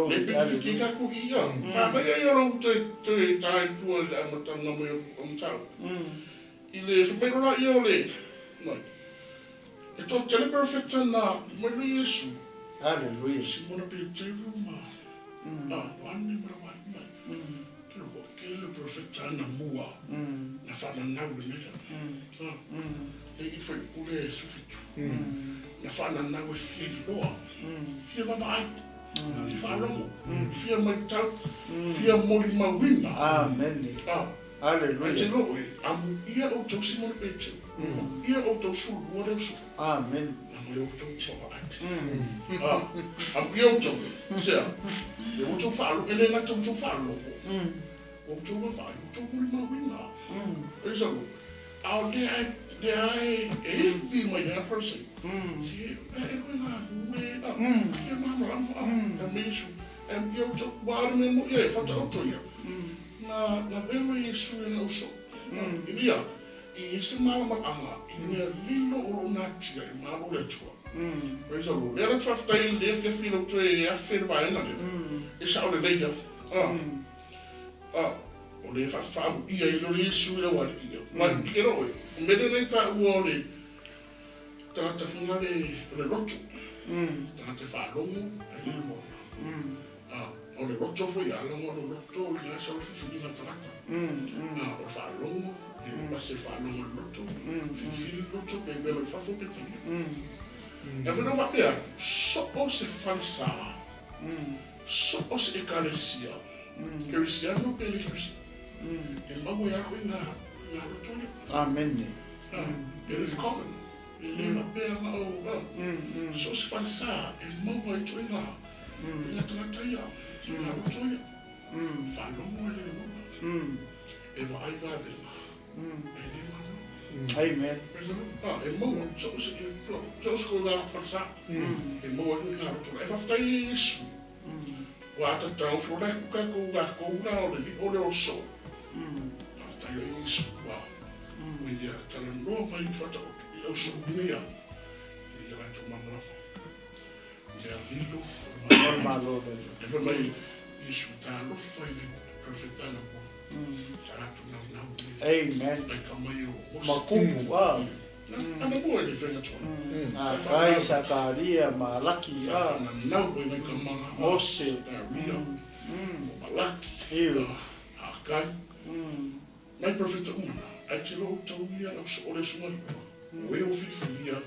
Speaker 2: le penefiti ai tatou i i, a, manaia ia o lou toe toe ta i tua i le amataga mai o le mataupu. I le fai mai loa laia o le, mai, e toatele perofeta na mai loa Iesu.
Speaker 3: Aleluia.
Speaker 2: Simona Peteru ma, a, Ioane ma lau alii mai. Ke loko, tele o perofeta anamua na faananau i le mea lea. A, le i faipule 17. Na faananau e fia iloa, fia vaavaai, fia faalogo, fia matau, fia molimauina.
Speaker 3: Amene.
Speaker 2: A,
Speaker 3: Aleluia.
Speaker 2: Ae te iloa oe, amuia outou Simona Peteru, amuia outou sulua le uso.
Speaker 3: Amene.
Speaker 2: Na mai outou vaavaai. A, amuia outou, sea, le outou faalogo, e le gata outou faalogo, outou vaavaai, outou molimauina. Praise the Lord. A o lea e, lea e, e ifi mai ai Farisai. Se, lea e koe ngā hue, a, fia malamalama, a, fai mai Iesu, e amuia outou, ua ale mea moʻi ai, whataoto ia. Na, na velo Iesu e na uso. I ia, i ese malamalama, i mea lilo o loo natia i Malo le Atua. Praise the Lord. Lea la te faafetai i le afiafi i lou toe afe i le vaega lea, e sao lelei lava. A, a, o le faafaamuia ai lea o le Iesu i lau alii ia. Ma e iloa oe, o mea lea e taua o le tagata foi lea o le loto, tagata e faalogo ae le lagona. A, o le loto foi ia, leaga o le loto o le sau filifiliga a le tagata. A, o le faalogo, e le pasi e faalogo i le loto, filifili le loto pe velo i fafo pe talia. E fai na faapea atu, so o se falesa, so o se ekalesia, kerisiano pe le kerisiano, e maua ai lava koe i ngā loto ia.
Speaker 3: Amene.
Speaker 2: A, it is common. E le faapea na o, a, so o se falesa e maua ai koe ngā, ngā tagata ia, ngā loto ia. Faalogo e le lagona. E vaai vavega, e le malamalama.
Speaker 3: Amen.
Speaker 2: A, e maua, so o se, so o se koe ngā falesa, e maua ai koe i ngā loto. E faafetai i Iesu, ua ata taofo la ku ka kou ga kou la o le li o le o so. Faafetai i Iesu, ua, ua ia talanoa mai i whataoto, i au so ina ia, ina ia latou malamalama. Mea lilo, o le
Speaker 3: Malo.
Speaker 2: E fai mai Iesu talofa i le profeta na mua. Sa latou naunau i le
Speaker 3: Amen.
Speaker 2: ai ka mai o Mose.
Speaker 3: Makupu, a.
Speaker 2: Ana mua i le whenga toa.
Speaker 3: Akai, Sakaria, Malaki,
Speaker 2: Sa
Speaker 3: a.
Speaker 2: whananau i ngai kamanga.
Speaker 3: Mose.
Speaker 2: Sakaria, o Malaki,
Speaker 3: Iyo.
Speaker 2: Hakai. Nai profeta uma na. Ai te loho tau ia lau so ole sunga lua. O e o whiwhiria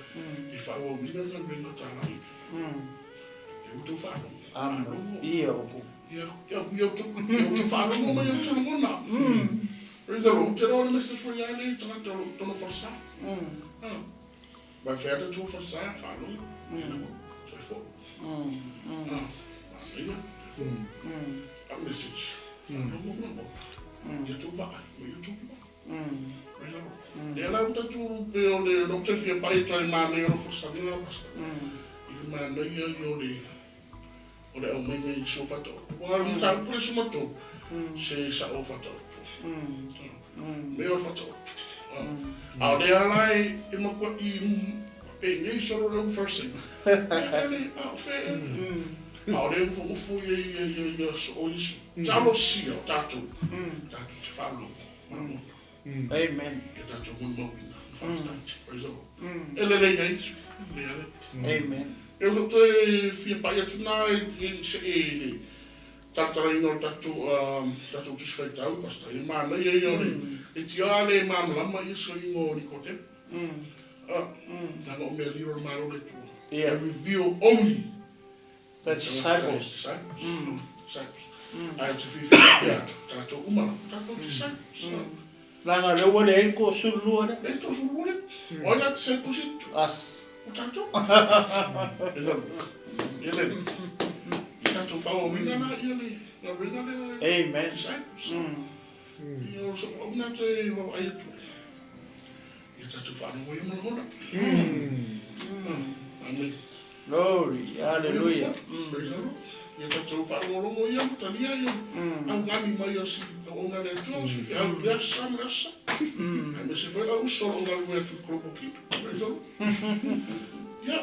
Speaker 2: e whaauauina ngā luenga tārai. E utou whaalogo.
Speaker 3: Amen.
Speaker 2: Whaalogo.
Speaker 3: Ia oku.
Speaker 2: Ia, ia, ia utou, ia utou whaalogo mai ia utou lagona. Praise the Lord. Te rao le message foi ia le tagata o tono whalsa. Ah. Vai whaata tua whalsa, whaalogo. Ia lagona. Toi fo. Ah. Ia, toi fo. A message. Whaalogo lagona. Ia tou vaai, ma ia tou lagona. Lea la ua tatou pe o le ou te fia pai atu ai i le manaia o lou folasaga Pastor i le manaia ia o le o le aumaiga i sua faataoto. Aua o le mataupu lea sumatou se sao faataoto. Mea o le faataoto. A o lea la e matuai penei solo le au Farisai. Ea le a o fea ea. A o lea e nofonofo ia ia ia ia soo Iesu. Talosia o tatou tatou te faalogo.
Speaker 3: Amen.
Speaker 2: Ia tatou molimauina. Faafetai. Praise the Lord. E lelei ai, lelei lava le Atua.
Speaker 3: Amen.
Speaker 2: E uso toe fia pai atu na i se i le talatalaina o le tatou tatou Tusi Faitau, Pastor. E manaia ia o le e tia le malamalama ia suiga o Nikodemo. Leaga o mea lilo o le Malo o le Atua.
Speaker 3: Ia.
Speaker 2: E reveal only
Speaker 3: The disciples.
Speaker 2: Disciples. Disciples. Ae ou te fiafia faapea atu, tatou uma lava, tatou disciples.
Speaker 3: Leaga o lea ua leai le toasululua lea.
Speaker 2: Leai le toasululua lea. O ai la disciples i tu?
Speaker 3: Us.
Speaker 2: O tatou. Ia le, ia tatou faaauauina la ia le galuega lea.
Speaker 3: Amen.
Speaker 2: Disciples. Ia o sou au na te vaavaai atu ai. Ia tatou faalogo ia ma lagona. Amen.
Speaker 3: Glory, hallelujah.
Speaker 2: Praise the Lord. Ia tatou faalogologo ia ma talia ia augani mai o si auauna a le Atua ma si faifeau i lea aso ma lea aso. Aemaise foi lau uso o lo o galulue atu i Kolopoki. Praise the Lord. Ia,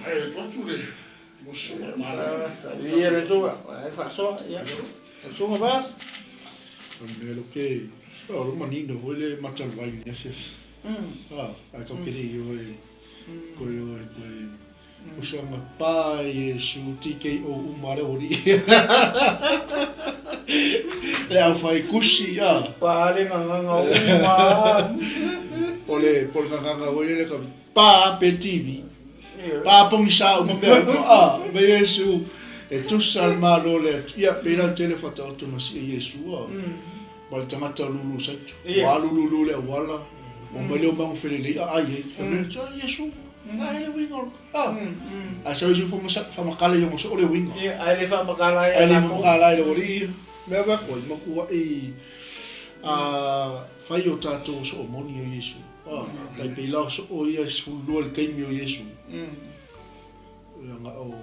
Speaker 2: ae atu atu le uso a Malo.
Speaker 3: Ia le Atua, ai faasoa, ia. Susuga Vas.
Speaker 1: O le mea loke, o lo manino foi le mata o le vai i le afiafi. Ah, ae kau ke le i oe, koe oe, koe. Usoga pa Iesu TKO uma le aualii. Le au fai kusi a.
Speaker 3: Pa le gagaga uma.
Speaker 1: Po le po le gagaga foi lele ka pa pe TV. Pa pogisa uma mea uma a. Me Iesu e tusa le malo le atu. Ia pei la le tele whataoto na sia Iesu a. Ma le tagata o lulu saitu. Ua alu lulu le auala. Ua mai le o mangu felelei a ai ai. Fai mai le atu, Iesu. Ae le uiga o a. Ae sau Iesu whamakala i ongo so o le uiga.
Speaker 3: Ia, ae le whamakala ai
Speaker 1: a Ae le whamakala ai le aualii. Mea wha koe, makua'i a whai o tātou so o moni o Iesu. A, tai pei lao so o ia 12 le taimi o Iesu. Ia nga o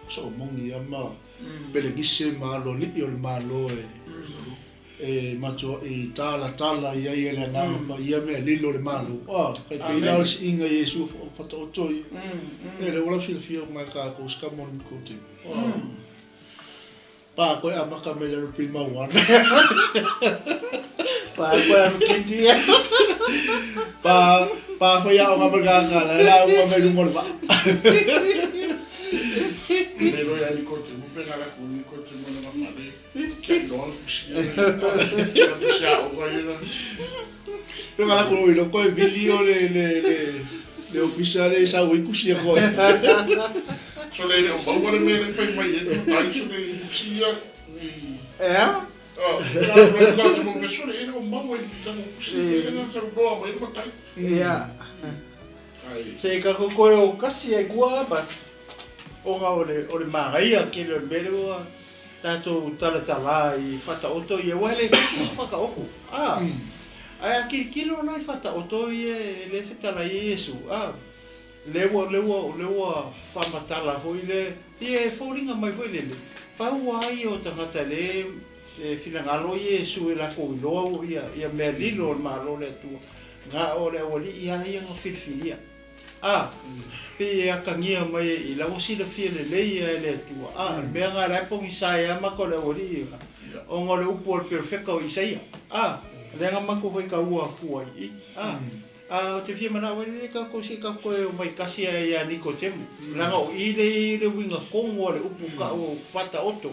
Speaker 1: so o moni ia ma pelegise ma aloali'i o le Malo e e matua'i talatala i ai e le Agaga Paia mea lilo o le Malo. A, kai pei la o le si'iga i Iesu whataoto ia. E le ua lau silafia o ngai kākou se ka moni kou te. A, pa koe amaka mai lalo prima one.
Speaker 3: Pa koe anu kindi ia.
Speaker 1: Pa, pa whai aonga mai kākā la, la unga mai lunga o le vaa.
Speaker 2: Le loia Nikotemu, pe ngala ku Nikotemu na mafale. Kia iloa le kusi ia. Le kusi aoga ia.
Speaker 1: Pe ngala ku ilo koe vili o le le le le ofisa le sau ai kusi ia koe.
Speaker 2: So le le o maua le mea le fai mai e te matai so le kusi ia.
Speaker 3: Ea?
Speaker 2: Oh, la le la te mo me so le le o maua i ka mo kusi le le sa roa mai le matai.
Speaker 3: Ia.
Speaker 2: Ai.
Speaker 3: Se ka ko koe o kasi ai kua bas. Ona o le o le manaia kele o le mea lea ua tatou talatala i Fataoto ia ua hele kasi se whakaoko. A, ae a kilokilo la i Fataoto ia e le fetalai e Iesu. A, le ua, le ua, le ua whamatala foi le, ia e foliga mai foi lele, pau a ia o tagata le e finagalo Iesu e lakou iloa ua ia, ia mea lilo o le Malo o le Atua, na o le aualii a ia na filifilia. A, pei e atagia mai e i la ua silafia lelei ia e le Atua. A, o le mea na la e pogisa ai a matou le aualii ina, ona o le upu a le perofeta o Isaia. A, lea na matou faitaua atu ai i. A, a ou te fia manao ai lelei tatou se i tatou toe omai tasi ai ia Nikodemo, leaga o i lea e i ai le uiga tonu a le upu tau o Fataoto.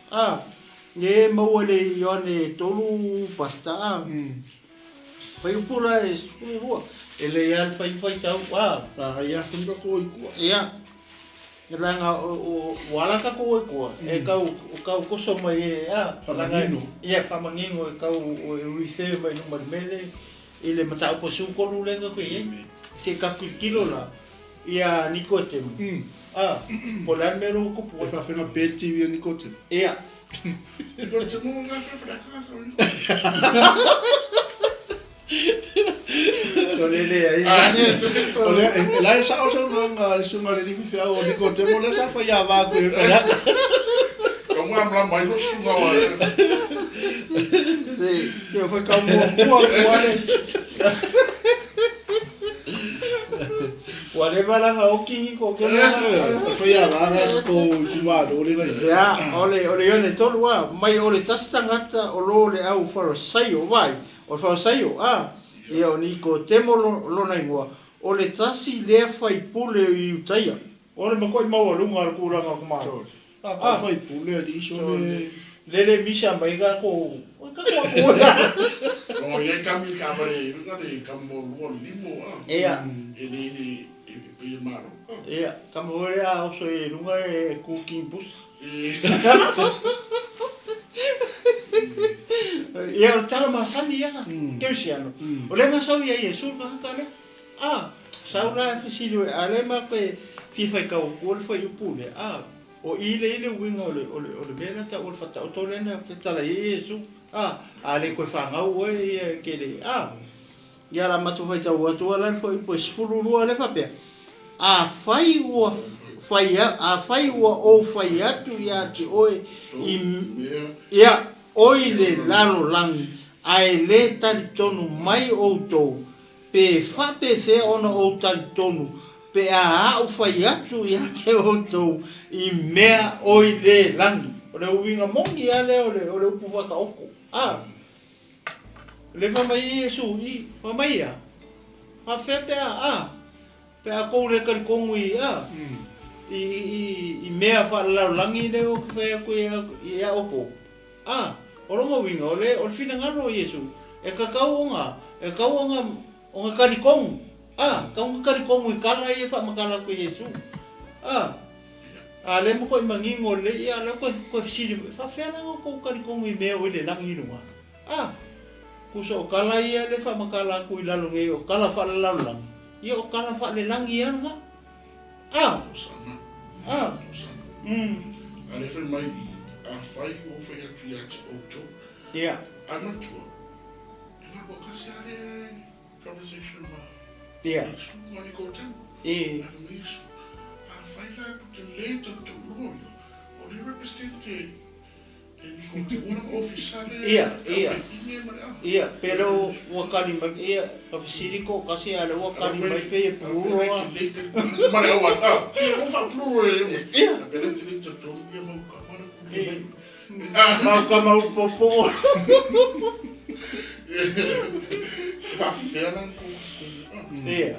Speaker 3: A, lea e maua i le Ioane 3 Pastor. A. Fai upu la e 12. E lei lava le fai faitau, a.
Speaker 1: A ia fai tatou ai kua.
Speaker 3: Ia. Leaga ua ala tatou ai kua, e tau, tau toso mai e, a.
Speaker 1: Faamanino.
Speaker 3: Ia, faamanino e tau e refer mai luma i le mea lea, i le mataupu e 13 lea na tatou i ai. Se i tatou tilotilo la, ia Nikotemu, a, po o le a le mea lea ua tupu ai.
Speaker 1: E faafena pe le TV a Nikotemu.
Speaker 3: Ia.
Speaker 2: Nikotemu nga fe fle ka sa.
Speaker 3: Sole leai.
Speaker 1: O lea, e la e sao saunoaga a le susuga i le alii faifeau o Nikodemo lea sa faiava atu i Faleata.
Speaker 2: Tau malamalama ai lou susuga aua e.
Speaker 3: Se, se o faitau muamua atu lava le. Ua leva la ona oti Nikodemo na.
Speaker 1: O le faiava na o tou itumalo lea na i ai.
Speaker 3: Ia, o le, o le Ioane 3 a, mai o le tasi tagata o lo le au Farasaio, vaai, o le Farasaio, a, ia o Nikodemo lona igoa, o le tasi lea faipule o Iutaia. O le matuai maualuga o le tulaga o le Malo.
Speaker 1: A tau faipule alii sole.
Speaker 3: Lele misa mai tatou oi tatou atu ea.
Speaker 2: Logo i ai kami i taavale i luga le kami maualuga o le limo a.
Speaker 3: Ia.
Speaker 2: E le e pei e malo a.
Speaker 3: Ia, kami foi lea a oso i luga e ku king busa. Ia o le tala masani ia kerisiano. O lea na sau ia Iesu le tagata lea. A, sau la e fesili oe, a lea matou te fia faitau atua le fuaiupu lea, a, o i lea i le uiga o le, o le, o le mea lea e tau o le faataoto lea na tatala ai e Iesu, a, a le toe fanau oe ia e te le, a. Ia o le a matou faitau atu lava la le fuaiupu e 12 lea e faapea, Afai ua fai, afai ua ou fai atu ia te oe i, ia, oi le lalolagi, ae le talitonu mai outou, Pe faapefea ona ou talitonu pe a a'u fai atu ia te outou i mea oi le lagi. O le uiga moni a lea o le o le upu faataoto. A le fai mai Iesu i, fai mai ia, faafefea pe a, a, pe a tou le talitonu i, a, i, i, i mea faalelalolagi lea ou te fai atu ia, ia outou. A, o lona uiga, o le, o le finagalo o Iesu, e tatau ona, e tatau ona, ona talitonu. A, tatau ona talitonu i tala ia e faamatala atu e Iesu. A, a lea matuai manino lelei, ia, lea toe, toe fesili mai, e faapefea la ona outou talitonu i mea o i le lagi i luga? A, tusa o tala ia lea e faamatala atu i lalo nei, o tala faalelalolagi, ia o tala faalelagi lava lena. A!
Speaker 2: Hosana.
Speaker 3: A!
Speaker 2: Hosana. A lea fai mai, Afai ua ou fai atu ia te outou.
Speaker 3: Ia.
Speaker 2: Ae manatua, e galuega kasi lava le conversation ma
Speaker 3: Ia.
Speaker 2: Iesu ma Nikodemo.
Speaker 3: E.
Speaker 2: Ae fai mai Iesu, Afai la tou te le talitonu ia, o lea e represent e
Speaker 3: Ia, ia, ia, pe le ua kali mai, ia, ka fesili toatasi a o lea ua kali mai pei e pulou a. Ia. Mau kama u popo. Ia.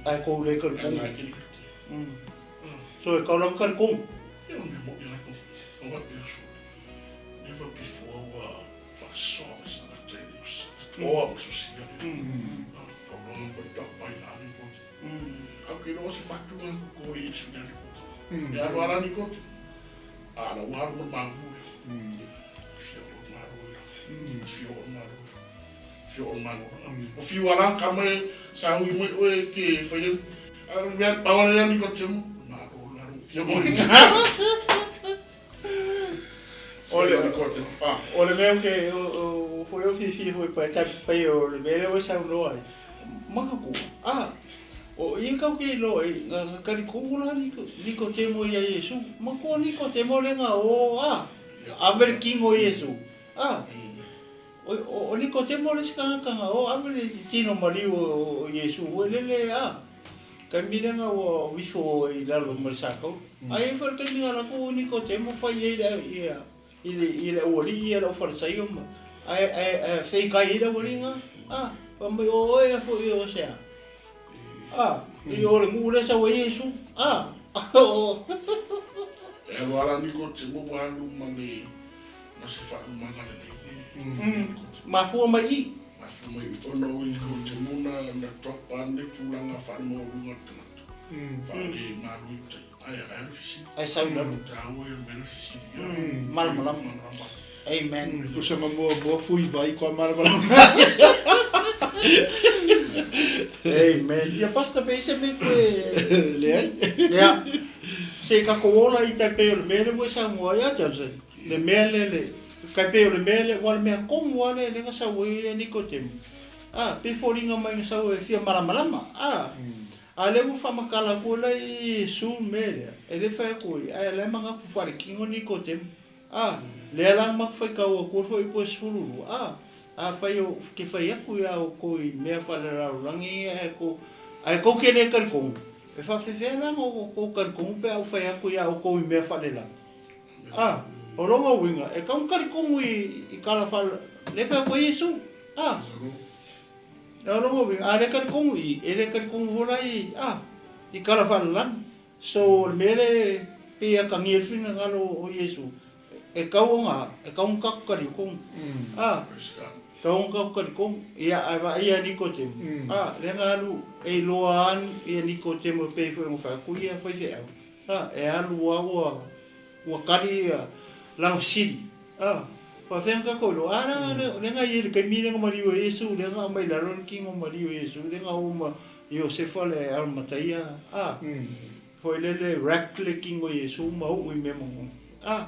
Speaker 3: Ae kou le kalikonu. So e kau lava kalikonu. O le mea ou te foi ou fiafia foi pai tai pai o le mea lea ua e saunoa ai. Manatua, a, o ia kau ke iloa i nga talitonu la Nikotemo ia Iesu. Manatua Nikotemo lea na o, a, ave le tino i Iesu. A, o Nikotemo le isi tagata na o ave le tino maliu o Iesu foi lele, a. Taimi lea na ua ifo i lalo ma le sakau. Ae i ai foi le taimi na alu atu o Nikodemo fai ai le ia i le i le aualii ia le aufalesaio ma ae ae ae feikai ai le aualii na. A, fai mai o oe a foi o se a? A, i o le nuu lea sau ai Iesu. A, o.
Speaker 2: E alu lava la Nikodemo ua alu ma le ma se faalumaga lelei le Nikodemo.
Speaker 3: Mafua mai i.
Speaker 2: Mafua mai i ona o Nikodemo na na drop ane le tulaga faalemaualuga o le tagata. Faale malo i tai. Ae ae alu fesili.
Speaker 3: Ae sau i lalo.
Speaker 2: Taua ia mea le fesili.
Speaker 3: Malamalama.
Speaker 2: Malamalama.
Speaker 3: Amen.
Speaker 1: Pusa ma muamua fui vai koa malamalama.
Speaker 3: Amen. Ia Pastor pe i se mea koe.
Speaker 1: Leai.
Speaker 3: Ia. Se i kako ola i tai pei o le mea lea ua e saunoa ai a Johnson. Le mea lea le, tai pei o le mea lea, ua le mea komu lava lea lea na sau ai ia Nikodemu. A, pei foliga mai na sau e fia malamalama. A, a lea ua faamatala atu ai la i Iesu le mea lea, e le fai atu ai, ae la e manatu faaletino Nikodemu. A, lea la na matou faitau atu ai foi po e 12. A, afai ou te fai atu iā outou i mea faalelalolagi ia ae tou, ae tou te le talitonu, e faafefea la ona outou talitonu pe a ou fai atu iā outou i mea faalelagi? A, o lona uiga, e tatau ona talitonu i, i tala faale, lea e fai atu ai Iesu. A, o lona uiga, a le talitonu i i, e le talitonu foi la i, a, i tala faalelagi. So o le mea lea e pei e atagia ai le finagalo o Iesu, e tau ona, e tau ona tatou talitonu. A, tau ona tatou talitonu. Ia, ae vaai ia Nikodemo, a, lea na alu, e iloa lava ia Nikodemo e pei foi ona fai atu ia faifeau, a, e alu lava ua, ua tali ia lana fesili. A, faafefea ona tatou iloa? A la, lea na i ai i le taimi lea na maliu ai Iesu, lea na aumai i lalo le tino maliu o Iesu, lea na oo ma Iosefa le Aramataia, a, foi lele wrap le tino o Iesu ma uu i mea manogi, a,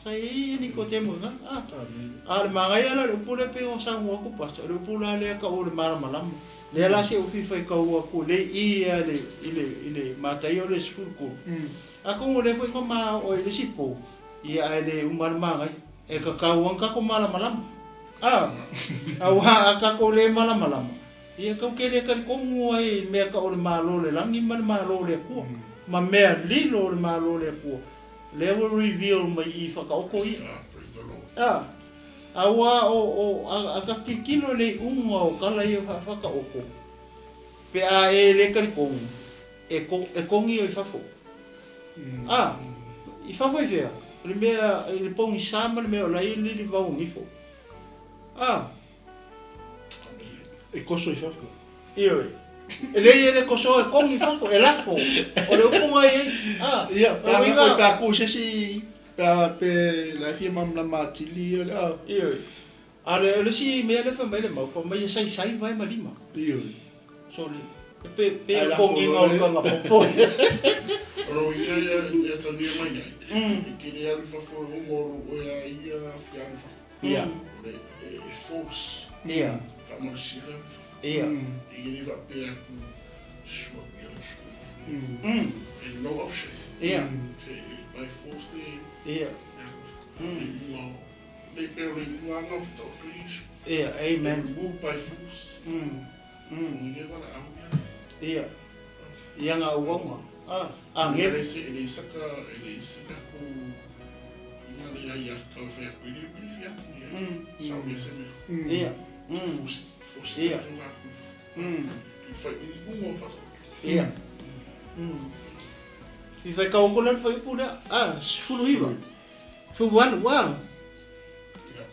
Speaker 3: sa i ai ia Nikodemo i ina, a. A o le manaia la o le upu lea pei ona saunoa atu Pastor, o le upu la lea tau o le malamalama. Lea la se i ou fia faitau atu lea i i lava i le, i le, i le Mataia o le 13. Atonu o lea foi na ma oo ai i le isi po, ia ae le uma le manaia. E tatau lava ona tatou malamalama, a, aua a tatou le malamalama, Ia tou te le talitonu ai i mea tau o le Malo o le lagi ma le Malo o le Atua, ma mea lilo o le Malo o le Atua, lea ua reveal mai i whakaoto ia. A, aua o, o, a, a ka tilotilo i le iuga o tala ia whakaoto, pe a e le talitonu, e, ko, e kongi o i fafo. A, i fafo i whea? O le mea, i le pogisa ma le mea o la e lili vauagifo. A.
Speaker 1: E koso i fafo.
Speaker 3: Ioe. E leai e le koso e kogi i fafo, e lafo. O le upu na i ai. A.
Speaker 1: Ia, pe a lafo pe a ku se isi, pe a pe la e fia malamalama atili ia le a.
Speaker 3: Ioe. A o le isi mea lea fai mai le mau, fai mai e saisai vae ma lima.
Speaker 1: Ioe.
Speaker 3: Sole. E pe pe o kogiga o le taga popo.
Speaker 2: O lou ia e atagia mai ai, e te le alu i fafo e omo o lou oe a ia fia alu i fafo.
Speaker 3: Ia.
Speaker 2: O le e force.
Speaker 3: Ia.
Speaker 2: Faamalosia le alu i fafo.
Speaker 3: Ia.
Speaker 2: E le faapea atu sua ia alu sua i fafo. E no option.
Speaker 3: Ia.
Speaker 2: Se by force le
Speaker 3: Ia.
Speaker 2: Le iuga o le pe o le iuga ana o whataoto i Iesu.
Speaker 3: Ia, amen.
Speaker 2: Move by force. O le walaau
Speaker 3: ia. Ia. Ia nga auaunga. Ah,
Speaker 2: angelo. E le saka, e le saka ku ina le ai a kau whai aku i le wili ia. Sau ia se mea.
Speaker 3: Ia.
Speaker 2: Force, force.
Speaker 3: Ia.
Speaker 2: I whai i unga o whataoto.
Speaker 3: Ia. I whai kau ko le whai upu lea. Ah, 19. 18, ah.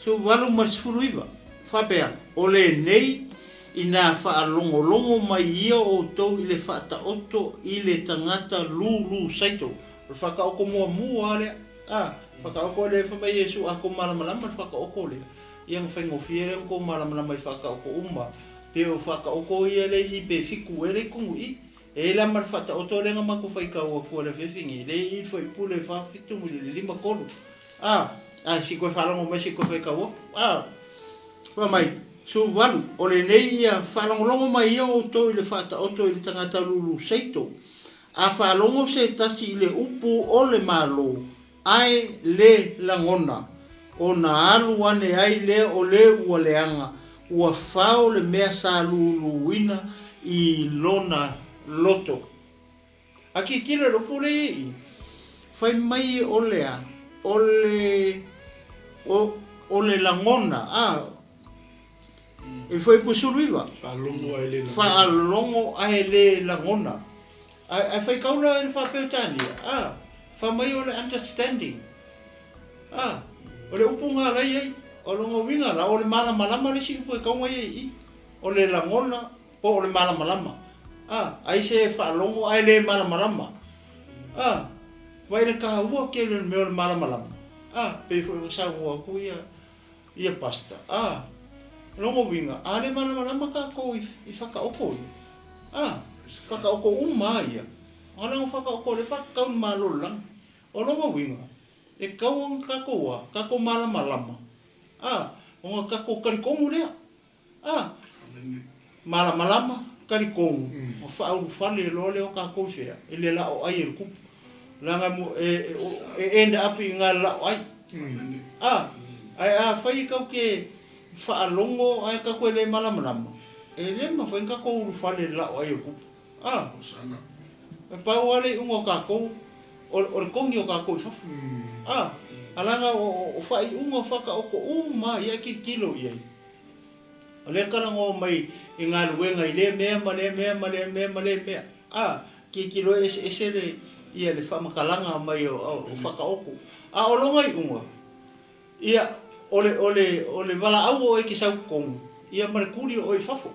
Speaker 3: 18 ma le 19, faapea, O lenei, inā faalogologo mai ia outou i le faataoto i le tagata lūlū saito. O le faataoto muamua lava lea, a, faataoto lea fai mai Iesu, a tou malamalama le faataoto lea, ia ona faigofie lea ona tou malamalama i faataoto uma, pe o faataoto ia lea i i pe fitu ea lea i totonu i i. E i ai la ma le faataoto lea na matou faitau atu i le afiafi nei, lea i i le fuaipule 4, 7 ma le 5, 3. A, a, se i toe faalogo mai se i toe faitau atu. A, fai mai, 18, o lenei ia, faalogologo mai ia outou i le faataoto i le tagata lulu seito, a faalogo se tasi i le upu o le Malo, ae le lagona, ona alu ane ai lea o le ua leaga, ua fao le mea sa luluina i lona loto. A tilotilo i le upu lea i i, fai mai o le a? O le, o, o le lagona, a, e foi po 19.
Speaker 1: Faalogo ae le lagona.
Speaker 3: Faalogo ae le lagona. Ae, ae faitau la i le faa-Peretania, a, fai mai o le understanding. A, o le upu na la i ai, o lona uiga la, o le malamalama le isi upu e tau mai ai i i. O le lagona po o le malamalama. A, ai se faalogo ae le malamalama. A, vaai le taua tele o le mea o le malamalama. A, pei foi ona saunoa atu ia Ia Pastor, a, lona uiga, a le malamalama tatou i whakaoko ia. A, whakaoko uma a ia. A langa whakaoko le whakakau ni malo le langa. O lona uiga, e kau ana tatou a, tatou malamalama. A, ona tatou talitonu lea. A, malamalama, talitonu, ona faaulufale loa lea o tatou i fea? I le la'o ai e le Tupu. Leaga e, e end up i ina le la'o ai. A, ae afai e tatou te faalogo ae tatou e le malamalama, e le mafai ona tatou ulufale i le la'o ai o le Tupu. A, e pau lava le iuga o tatou, o le togi o tatou i fafo. A, a leaga o faaiuga faataoto uma lava ia e tilotilo i ai. O lea e talanoa mai i galuega i lea mea ma lea mea ma lea mea ma lea mea. A, tilotilo e eseese le, ia le faamatalaga mai o Fakaoto. A o lona iuga, ia, o le, o le, o le valaau o oe e te sau i totonu, ia ma le tuli o oe i fafo.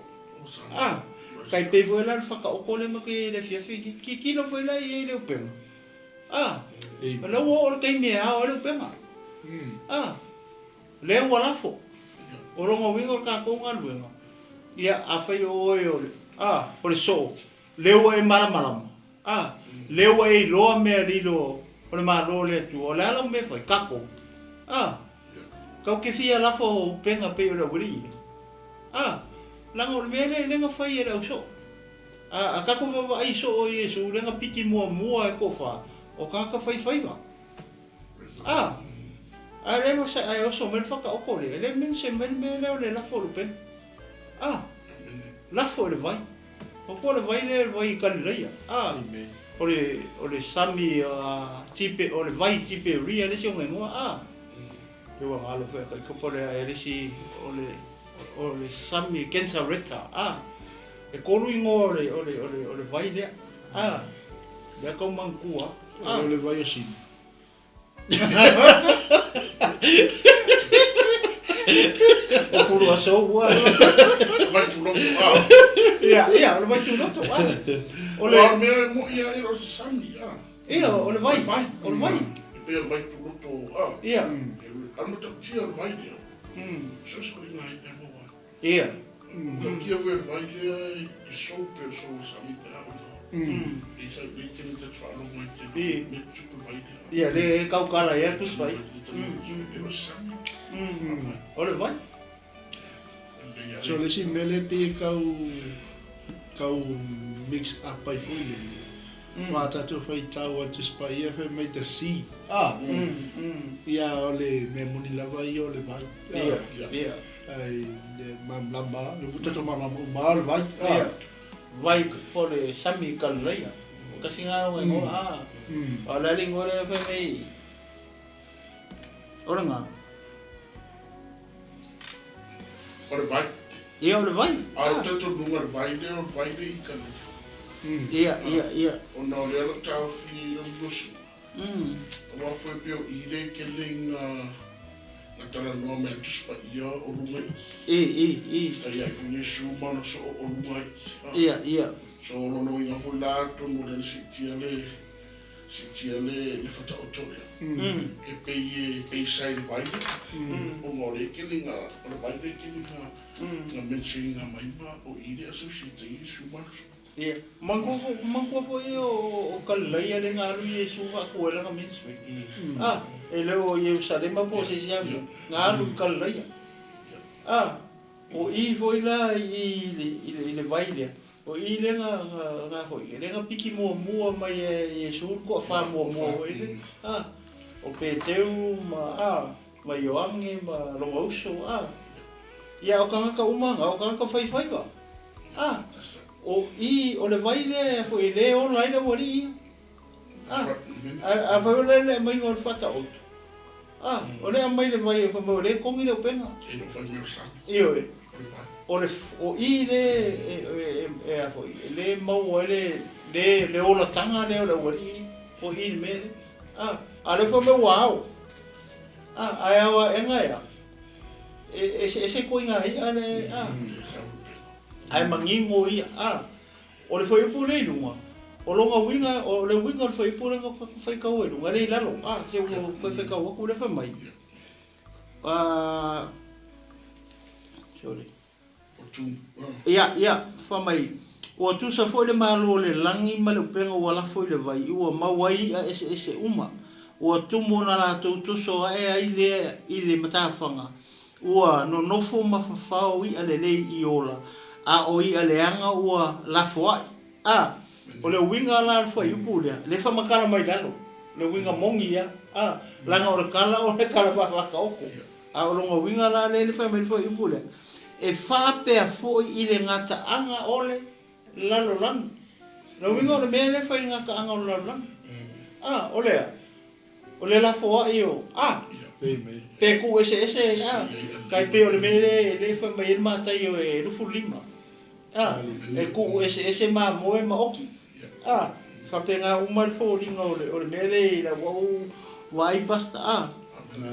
Speaker 3: A, tai pei foi la le Fakaoto lea matou i ai i le afiafi lenei. Tilotilo foi la i ai i le upega. A, o lea ua oo le taimi e ao ai le upega. A. Lea ua lafo. O lona uiga o le tatou galuega, ia, afai o oe o le, a, o le soo, lea ua e malamalama, a, lea ua e iloa mea lilo o le Malo o le Atua, o le a lau mea e fai? Tatou. A, tatou te fia lafo upega pei o le aualii ia. A, leaga o le mea lea, lea na fai e le au soo. A, a tatou vaavaai soo i Iesu, lea na piki muamua e toafa, o tagata fai faiva. A! Ae le ma se ae oso mai le whakaoko lea, e le mention mai le mea lea o le lafo o le upega. A! Lafo e le vai. O ko le vai lea le vai i Kalilaia. A! O le, o le sami a Tipe, o le vai Tiperia le isi o nga ingoa. A! E ua ngalo foi a kaikopo lea e le isi o le, o le sami Gensareta. A! E kolu ingoa o le, o le, o le, o le vai lea. A! Lea kau manatua.
Speaker 1: A! O le vai o Sini.
Speaker 3: O fulu aso ua.
Speaker 2: Vai tuloto a.
Speaker 3: Ia, ia, o le vai tuloto a.
Speaker 2: O le o mea e moi ia i o se sami a.
Speaker 3: Ia, o le vai. O le vai.
Speaker 2: E pei o le vai tuloto a.
Speaker 3: Ia.
Speaker 2: A mo tautia o le vai lea. So se ko inga e maua.
Speaker 3: Ia.
Speaker 2: Tautia foi o le vai lea e sou pe o sou sami pe a ona. E sa e tele te whaalogo e te me tupu vai lea.
Speaker 3: Ia, le e kaukala ia tu vai.
Speaker 2: E o sami.
Speaker 3: O le vai.
Speaker 1: So le isi mea lea e pei e kau kau mix up ai foi le Wā tātou whaitau a Tusi Paia fai mai the sea. Ah. Ia o le mea moni lava ia o le vai.
Speaker 3: Ia, ia.
Speaker 1: Ai, le malamalama, le tatou malamalama uma o le vai.
Speaker 3: Ia. Vai po le sami Kalilaia. O kasi ngā o ingoa, a. O le ali ingoa lea fai mai, o le ngā.
Speaker 2: O le vai.
Speaker 3: Ia, o le vai.
Speaker 2: A o tatou nunga le vai lea, o le vai lea i Kalilaia.
Speaker 3: Ia, ia, ia.
Speaker 2: Ona o lea lau taofi i lau Iosua. Aua foi pei o i le kele nga nga talanoa mai a Tusi Paia o luga i.
Speaker 3: I, i, i.
Speaker 2: Tai ai foi Iesu ma ona soo o luga i.
Speaker 3: Ia, ia.
Speaker 2: So o lona uiga foi la atonu o lea na siitia le siitia le le whataoto lea. E pei e pei sa i le vai lea. Ona o le kele nga o le vai le kele nga nga mention nga mai ma o i le associate Iesu ma ona soo.
Speaker 3: Ia, manatua foi o Kalilaia lea na alu Iesu faakuela na ministry. A, e le o Ierusalema po o se isi lava mea, na alu i Kalilaia. A, o i foi la i i le vai lea, o i lea na na foi, lea na piki muamua mai e Iesu le toafa muamua foi lea. A, o Peteru ma a, ma Ioane ma lona uso, a. Ia, o tagata uma na, o tagata faifaiva. A, o i, o le vai lea foi e le ola ai le aualii ia. A, a, afai o lea le aumaiga o le faataoto, a, o lea aumai le vai e fai mai o lea e togi le upega. Ioe, o le, o i lea e, e, e, a foi, e le maua ai le, le, le olataga lea o le aualii ia, o i le mea lea. A, a o lea fai mai ua ao. A, ae ao aega e a? E eseese ituaiga i'a le a, ae manino ia a. O le fuaiupu lea i luga, o lona uiga, o le uiga o le fuaiupu lea na faitau ai i luga, e le i lalo, a, se ua toe faitau atu lea fai mai, a. Sorry. Ia, ia, fai mai, Ua tusa foi le Malo o le lagi ma le upega ua lafo i le vai, ua mau ai i'a eseese uma. Ua tumu ona latou toso ae ai lea i le matafaga, ua nonofo ma fafao i'a lelei i ola, a o i'a leaga ua lafoa'i. A, o le uiga la o le fuaiupu lea, lea e faamatala mai lalo, le uiga moni ia, a, leaga o le tala o le tala faataoto. A o lona uiga la lea e fai mai ai le fuaiupu lea, e faapea foi i le gataaga o le lalolagi. O le uiga o le mea lea e fai i le gataaga o le lalolagi. A, o le a? O le lafoai o, a, pe tuu eseese, a, tai pei o le mea lea e fai mai ai le Mataio e 25, a, e tuu eseese mamoe ma oki. A, faapena uma le foliga o le, o le mea lea i lau au vaai Pastor, a,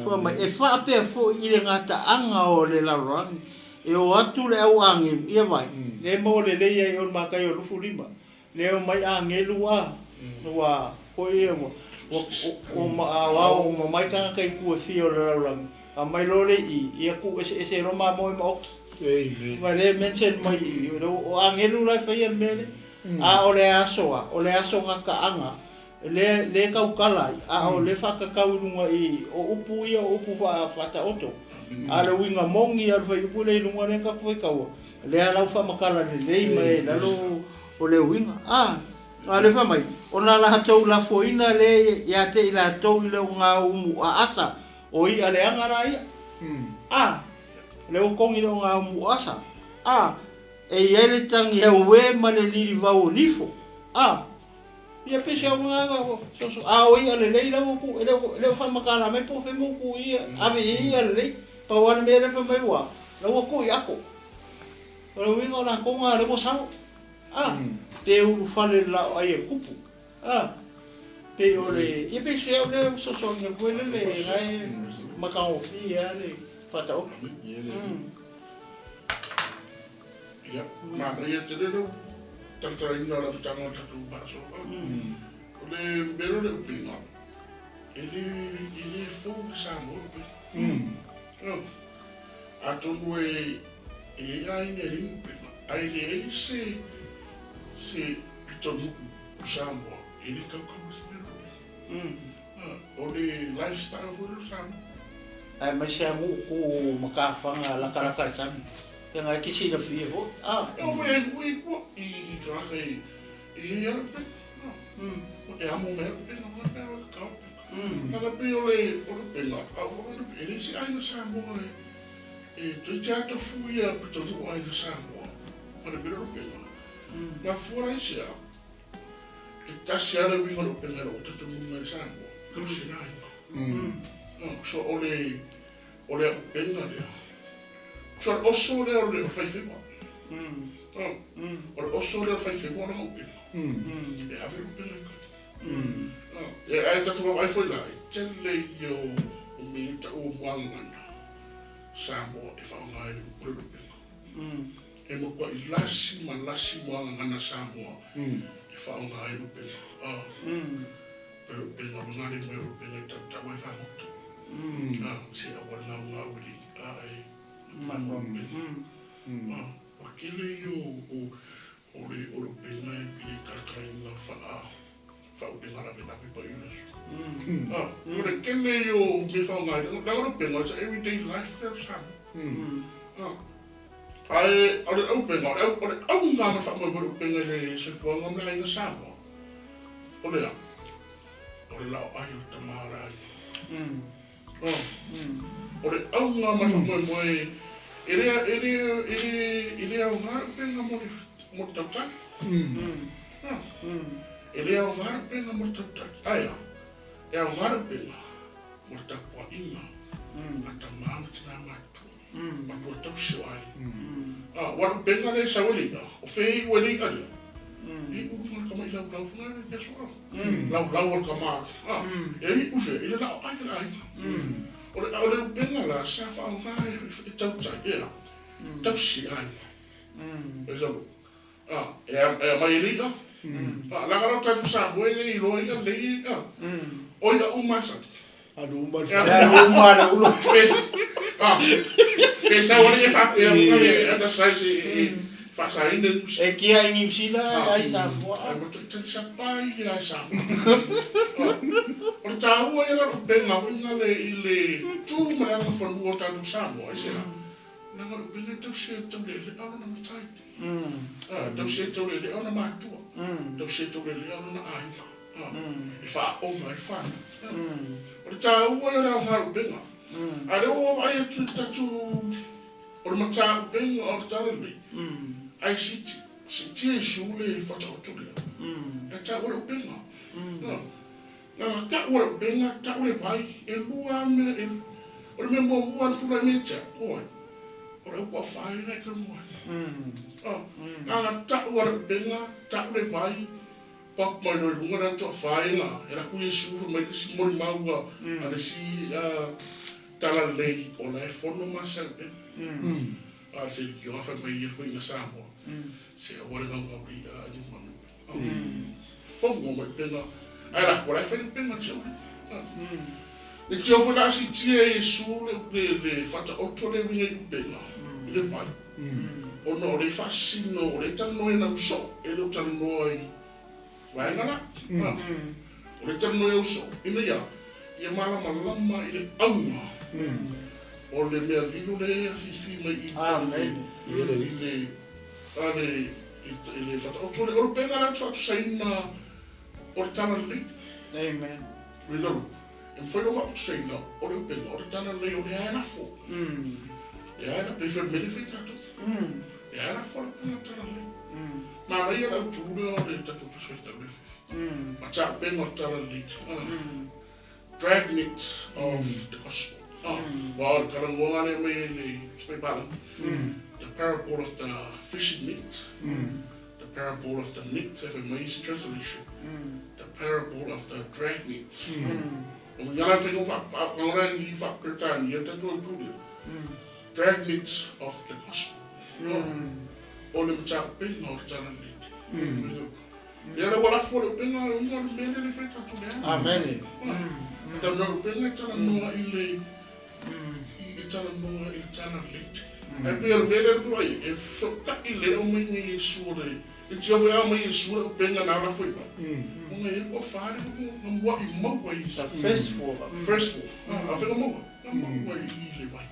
Speaker 3: fai mai, e faapea foi i le gataaga o le lalolagi, e o atu le au agelu, ia vaai, lea e maua lelei ai i o le Mataio 25, lea e omai agelu, a, ua, foi ia, ua, ua, ua aoao uma mai tagata i itu e fia o le lalolagi, Aumai loa le i, ia tuu eseese loa mamoe ma oki.
Speaker 1: Amen.
Speaker 3: Aua lea e mention mai i i, o agelu la e faia le mea lea. A o le aso a, o le aso gataaga, lea, lea e tautala ai, a o lea e faatatau i luga i, o upu ia o upu faataoto. A o le uiga moni a o le fuaiupu lea i luga lea na tatou faitaua, lea la ua faamatala lelei mai ai i lalo o le uiga. A, a o lea fai mai, ona latou lafoina lea ia te i latou i le ogaumu aasa, O i'a leaga la ia. A, lea ua togi le ogaumu asa. A, e i ai le tagi auē ma le lilivau o nifo. A, ia pei se auga lena soso. A o i'a lelei la ua tu, e le o, e le o faamatala mai po o fea mea ua tu ia, ave i ai i'a lelei. Pau lava le mea lea fai mai ua, la ua tuu i ato. O le uiga o latou na lea ua sao. A, pe ulufale i le laoai a le tupu. A, pei o le, ia pei se au lea fesoasoani atu foi lele la e matagofie lava le faataoto.
Speaker 2: Ia, manaia tele lou talatalaina o le amataga o le tatou faasologa. O le mea lea o le upega, e le, e le fou i Samoa le upega. Atonu e i ai aiga e leai ni upega, ae leai se, se pitonuu o Samoa e le kaukau ai se mea faapena. O le lifestyle foi lea o Samoa.
Speaker 3: Aemaise lava nuu tu matafaga latalata i le sami, leaga e te silafia foi.
Speaker 2: E oo foi i nuu ia i tua, i tagata e i ai lava le upega. E amo mai lava le upega, o le mea e kakau le upega. Leaga pei o le upega, e leai se aiga Samoa e toeitiiti lava tofu ia pitonuu o aiga Samoa ma le mea lea o le upega. Mafua la i se a? E tasi lava le uiga o le upega i lou talitonuga i Samoa, tausi ai le aiga. So o le o le upega lea, so o le oso lea o le faifewa. O le oso lea o le faifewa o lana upega. E ave le upega i tai. Ae tatou vaavaai foi la, e tele ia o mea e tau o muagagana Samoa e faaaoga ai le upega. E matuai lasi ma lasi muagagana Samoa e faaaoga ai le upega. Pei o le upega vagale mai o le upega e tautau ai fagota. Se auala gaugau e le ae maua le upega. Ua tele ia o le upega e pili talatalaina faaupega lavelave pai o le aso. O le tele ia o mea faaaoga ai, leaga o le upega, it's a everyday life lea o Samoa. Ae o le upega, o le auga ma le faamoemoe o le upega i le soifuaga ma le aiga Samoa, o le a? O le laoai o le tama o le aiga. O le auga ma le faamoemoe, e le, e le, e le, e le aoga le upega mo le, mo le tautai. E le aoga le upega mo le tautai. Ae a? E aoga le upega mo le tapuaiga a tama ma tina matutua. Matua tausi o aiga. Aua o le upega lea e sau e le i'a, o fea e iu ai le i'a lea? E iu i luga o le tama i laulau foi lea i te aso a. Laulau o le tama a. E iu fea? I le laoai o le aiga. O le, o le upega la sa faaaoga e tautai, ea, tausi aiga. E sau, a, e aumai e le i'a, a, leaga la o tatou Samoa e le iloa i'a lelei, a, o i'a uma lava e sau.
Speaker 1: Alu uma
Speaker 2: le alu uma le ulu. Pe sau alii e faapea foi lea e undersize e faasaina le nusi.
Speaker 3: E kia i Niu Sila ai i Samoa.
Speaker 2: Ae matuai talisapa ia i Samoa. O le taua ia la o le upega foi lea i le tu ma le agafanua o tatou Samoa, aisea? Leaga o le upega e tausi e taulealea lona matai. E tausi e taulealea ona matua. E tausi e taulealea lona aiga. E faaoga ai fanau. O le taua ia o le aoga o le upega. A o lea ua vaavaai atu i le tatou, o le matauupega o le tala lenei, ai siitia, siitia Iesu le faataoto lea, ae taua le upega. Na taua le upega, tau le vai, e lua lava mea e, o le mea muamua na tulai mai ia te au, oi, o le au toafa ia e talanoa ai. Na taua le upega, tau le vai, Pop mai loa i luga le toafa ia na e alu atu Iesu fai mai le isi molimau a le isi tala lelei o la e fono ma se upega. A o se leitioa fai mai ia toeaina Samoa se aua le gaugau i a i luga o le upega. Fono ma upega ae alu atu o la e fai le upega i le siauli. Leitioa foi la a siitia e Iesu le faataoto le uiga i upega i le vai. Ona o le faasino o le talanoa ina uso, e le o talanoa i vaega la. O le talanoa ia uso, ina ia, ia malamalama i le auga o le mea lilo lea e afifi mai i i le, a le, i le faataoto lea. O le upega la e faatusaina o le tala lelei.
Speaker 3: Amen.
Speaker 2: I lalo, E mafai ona faatusaina o le upega o le talalelei o lea e lafo. Lea e lafo, pei foi o le mea lea e fai tatou. Lea e lafo le upega o le talalelei. Manaia le autu lea o le tatou Tusi Faitau le afiafi. Ma upega o le talalelei. Dragnet of the gospel. Aua o le talanoaga lea e aumai ai le Tusi Paipalagi. The parable of the fishing net. The parable of the net, e fai mai isi translation. The parable of the dragnet. O mea la whenua wha, i wha-Peretania, te tua tūria. Dragnet of the gospel. O le mataupenga o le tala lelei. Ia le ua lafo le upenga o le unga o le mea lea le fai tatou le ana.
Speaker 3: Amen.
Speaker 2: Tala no upenga e talanoa i le i talanoa i le tala lelei. Ae pei o le mea lea na tulai ai, e fesoatai le aumaiga i Iesu o le, le tio foi a aumai Iesu le upega na lafo i vai. Ona e toafa lea na mua'i maua i
Speaker 3: Iesu. The first four.
Speaker 2: First four. A fea na maua? Na maua i le vai.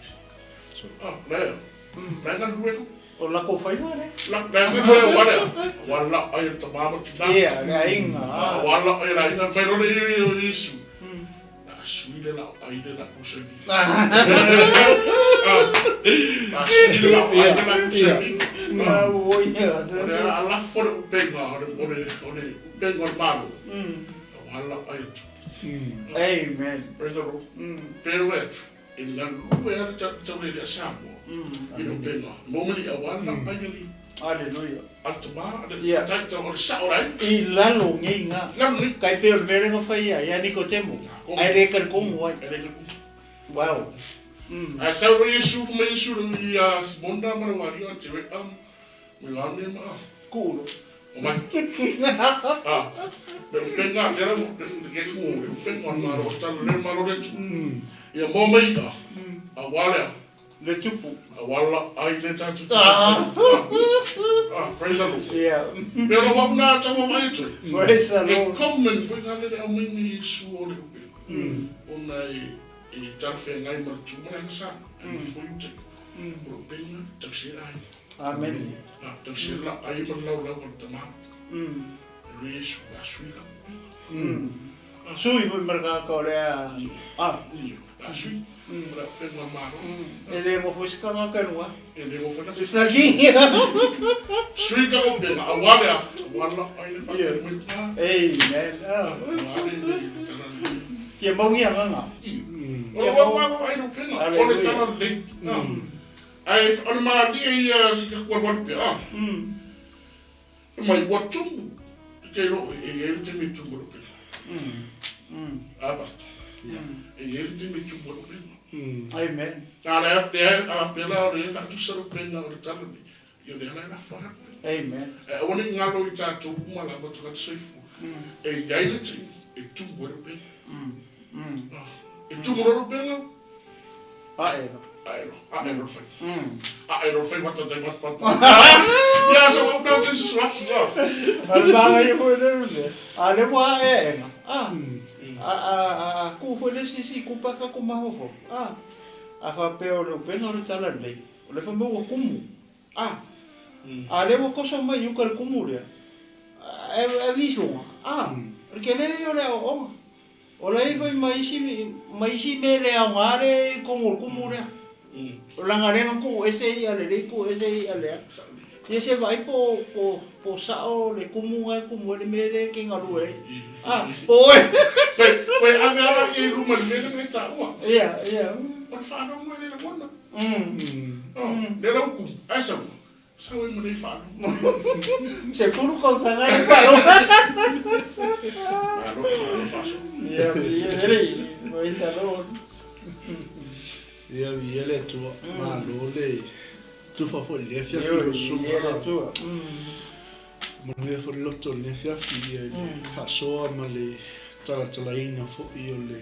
Speaker 2: A, lea, lea galue ko.
Speaker 3: O lako faiva lea.
Speaker 2: La, lea galue o lea. Ua la ai le tama ma tina.
Speaker 3: Ia, le aiga.
Speaker 2: Ua la ai le aiga mai loa le i Iesu. Na sui le lau ai le lau semi. Na sui le lau ai le lau semi.
Speaker 3: O
Speaker 2: le alafo le upega o le o le o le upega o le Malo. Ua la ai atu.
Speaker 3: Amen.
Speaker 2: Praise the Lord. Pe o atu. E galue a le taulele a Samoa i le upega. Momoli a ua la ai le
Speaker 3: Hallelujah.
Speaker 2: A le tama, le taita o le sao rai.
Speaker 3: I lalo nei nga.
Speaker 2: Lalo nei.
Speaker 3: Kai pei o le mea lea na fai ia, ia Nikotemo. Ae le talikomu ai.
Speaker 2: E le talikomu.
Speaker 3: Wow.
Speaker 2: Ae sau loa Iesu, fai mai Iesu ia Simona ma le ualia o te wea ma Ioane ma.
Speaker 3: Kuu loa.
Speaker 2: Omai. A, le upega, lea la le ke kuu, le upega o le Malo, o le tala lea o le Malo le Atua. Ia moa mai ia, aua lea.
Speaker 3: Le tupu.
Speaker 2: Aua la ai le tatou Ah, praise the Lord.
Speaker 3: Yeah.
Speaker 2: Pe o wau nā tau mai atu.
Speaker 3: Praise the
Speaker 2: E
Speaker 3: Lord.
Speaker 2: common foi ngā lele au mai ni Iesu o le upega. Ona e talafeagai ma le tu ma le agasa. Ai mm. foi ute. O le upega, tau se ai.
Speaker 3: Amen.
Speaker 2: Ah, tau se la ai ma le lau lau o le tama. Le Iesu, la sui la upega.
Speaker 3: Sui foi ma le tagata o lea. Ah.
Speaker 2: La sui. O le upega o le Malo.
Speaker 3: E le nofo i se tagata e luga.
Speaker 2: E le nofo i se.
Speaker 3: Saki.
Speaker 2: Sui ka upega, aua lea, aua la ai le whakari mai tā.
Speaker 3: Amen.
Speaker 2: Aua le le tala lelei.
Speaker 3: Ia mau ia agaga.
Speaker 2: O le wau wau ai le upega, o le tala lelei. Ae o le malie ia si ka kualualu pea. Fai mai, ua tumu, te iloa e i ai le taimi e tumu ai le upega. A, Pastor? E i ai le taimi e tumu ai le upega.
Speaker 3: Amen.
Speaker 2: A lea, lea, a pela o lea faatusa le upega o le tala lelei, ia o lea la e lafo ai le upega.
Speaker 3: Amen.
Speaker 2: Ae aua ne i galo i tatou uma lava tagata soifua, e i ai le taimi e tumu ai le upega. E tumu loa le upega,
Speaker 3: Ae.
Speaker 2: Ae loa, ae loa le faiva. Ae loa le faiva tatai pat pat pat. Ia sa ou pea te susu atu.
Speaker 3: A le manaia foi lea mea, a lea ua ae aena, a, a, a, a tu foi le isi isi kupa tatou mafaufau, a, a faapea o le upega o le talalelei, o lea fai mai ua tumu, a, a lea ua toso mai i uka le tumu lea, ae, ae visuga, a, o le tele ia o le aoaoga. O la e i ai foi ma isi, ma isi mea le aoga lea e i totonu o le tumu lea. Leaga lea na tuu ese i'a lelei tuu ese i'a leaga. Ia se vaai po o, po o sao le tumu na e tumu ai le mea lea e te galue ai. A, po o oe.
Speaker 2: Koe, koe ave ala ia i luma i le mea lea na e taua.
Speaker 3: Ia, ia.
Speaker 2: O le faalogo e le lagona. Oh, lea la ua tumu, ae sau. Sau ai ma nei faalogo.
Speaker 3: 10 tausaga ai faalogo.
Speaker 2: Malo, malo faasoa.
Speaker 3: Ia, ia, ele, mai salo.
Speaker 1: Ia, ia le Atua, malo le tufa foi i le afiafi i lou susuga.
Speaker 3: Ia le Atua.
Speaker 1: Manuia foi le loto i le afiafi ia i le faasoa ma le talatalaina foi o le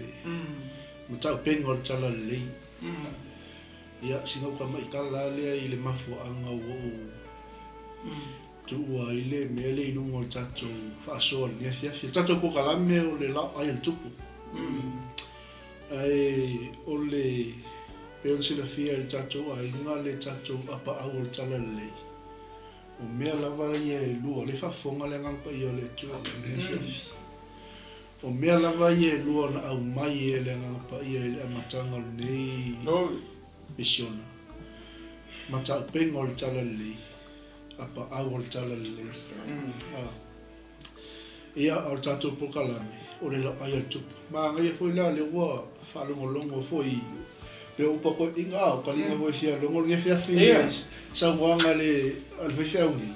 Speaker 1: mataupenga o le talalelei. Ia, sina uka maitala lava lea i le mafuaaga ua ou tuua ai le mea lea i luga o le tatou faasoa i lenei afiafi. O le tatou polokalame o le laoai o le tupu. Ae o le, pei ona silafia e le tatou aiga le tatou apaau o le Talalelei, o mea lava ia e lua, o lea e faafofoga le Agaga Paia o le Atua i lenei afiafi. O mea lava ia e lua na aumai e le Agaga Paia i le amataga o lenei misiona, mataupenga o le Talalelei, apaau o le Talalelei. Ia, a o le tatou polokalame, o le laʻai a le Tupu. Manaia foi la lea ua faalogologo foi pei o upu a toeaiina, a o taliga foi e fia logo lenei afiafi i le saunoaga a le faifeau nei.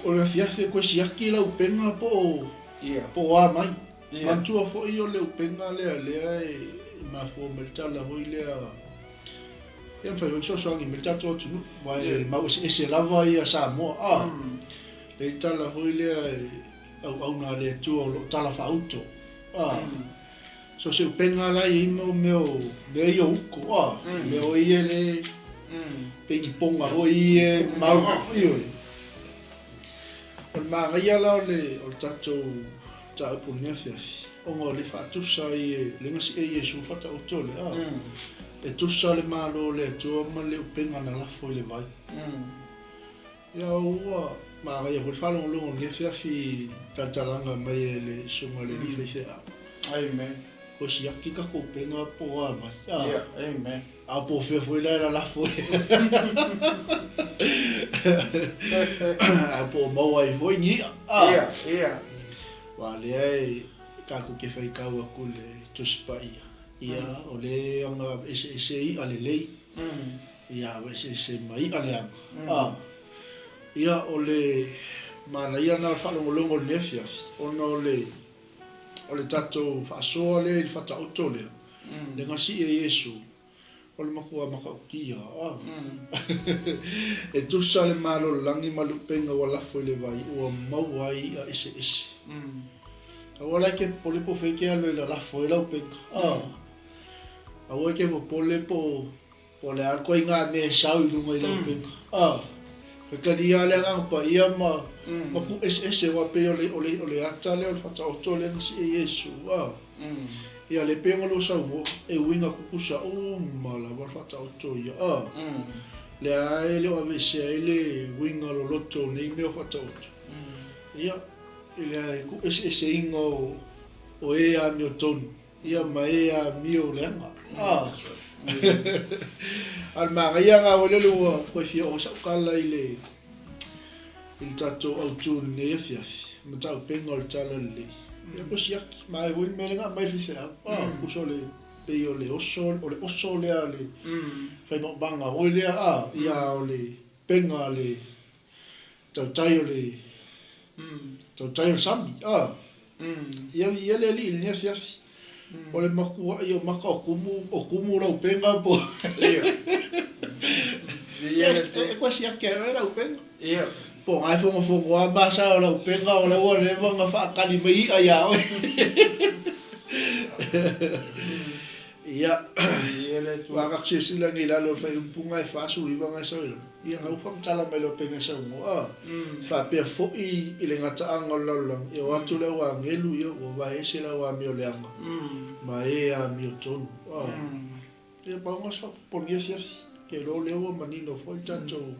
Speaker 1: O le afiafi e toe siaki lau upega po o, po o a mai. Manatua foi o le upega lea lea e mafua mai le tala foi lea, e mafai foi ona fesoasoani mai le tatou atunuu, aua e mau eseese lava ia Samoa, a. Le tala foi lea e auauna a le Atua o lo o tala faauto, a. So se upega la e i ai mo mea o mea ia o uko, a, mea o ia le penipoga foi ia e mau, ioe. O le manaia la o le o le tatou mataupu i lenei afiafi, ona o le faatusa ai e le na sie Iesu faataoto lea, a, e tusa le Malo o le Atua ma le upega na lafo i le vai. Ia ua manaia foi le faalogologo i lenei afiafi i talatalaga mai e le Susuga i le Alii Faifeau.
Speaker 3: Amen.
Speaker 1: Ua siaki tatou upega po o a mai. A,
Speaker 3: Ia, amen.
Speaker 1: A po o fea foi la e lalafo ai. A po o maua ai foi ni i'a. A.
Speaker 3: Ia, ia.
Speaker 1: Aua lea e tatou te faitau atu i le Tusi Paia, ia o le aga eseese i'a lelei. Ia aveeseese ma i'a leaga. A, ia, o le manaia lena o le faalogologo i lenei afiafi, ona o le, o le tatou faasoa lea i le Faataoto lea, le gasii e Iesu, o le matua matautia. A, e tusa le Malo o le lagi ma le upega ua lafo i le vai, ua maua ai i'a eseese. Aua la e te popole po o fea e te alu e lalafo ai lau upega. A, aua e te popole po o Po o le a le ituaiga mea e sau i luga i lau upega. A, e talia lava le Agaga Paia ma, ma puu eseese aua pei o le, o le, o le ata lea o le Faataoto lea na sie Iesu. A, ia lea pei ona lua saunoa, e uiga tutusa uma lava le Faataoto ia. A, lea lava e le o aveesea ai le uiga loloto o nei mea o Faataoto. Ia, i le tuueseeseina o, o e amiotonu. Ia ma e amio leaga. A o le manaia lena foi lele ua toe fia oo sau tala i le i le tatou autu i lenei afiafi, mataupenga o le talalelei. Ia po siaki, ma e foi le mea lea na aumai e le faifeau. A, tusa o le pei o le oso, o le oso lea a le faimaumaga foi lea, a, ia o le pega a le tautai o le tautai o le sami, a. Ia viia le Alii i lenei afiafi. O le matuaʻi o maka o kumu, o kumu lau upega po.
Speaker 3: Ia,
Speaker 1: E koe siaki ai oe lau upega.
Speaker 3: Ia.
Speaker 1: Po o na e fogofogo lava ma sa o lau upega o la ua leva ona faatali mai iʻa iā oe. Ia, aua ka silasila nei i lalo o le faaiupuga e 49 na e sau i lalo, ia na ua faamatala mai loa pei na e saunoa, faapea foi i le gataaga o le lalolagi, e o atu le au agelu ia ua vae ese le au amio leaga ma e amiotonu. Ia pau na o se faaopoopo i lenei afiafi, ou te iloa o lea ua manino foi le tatou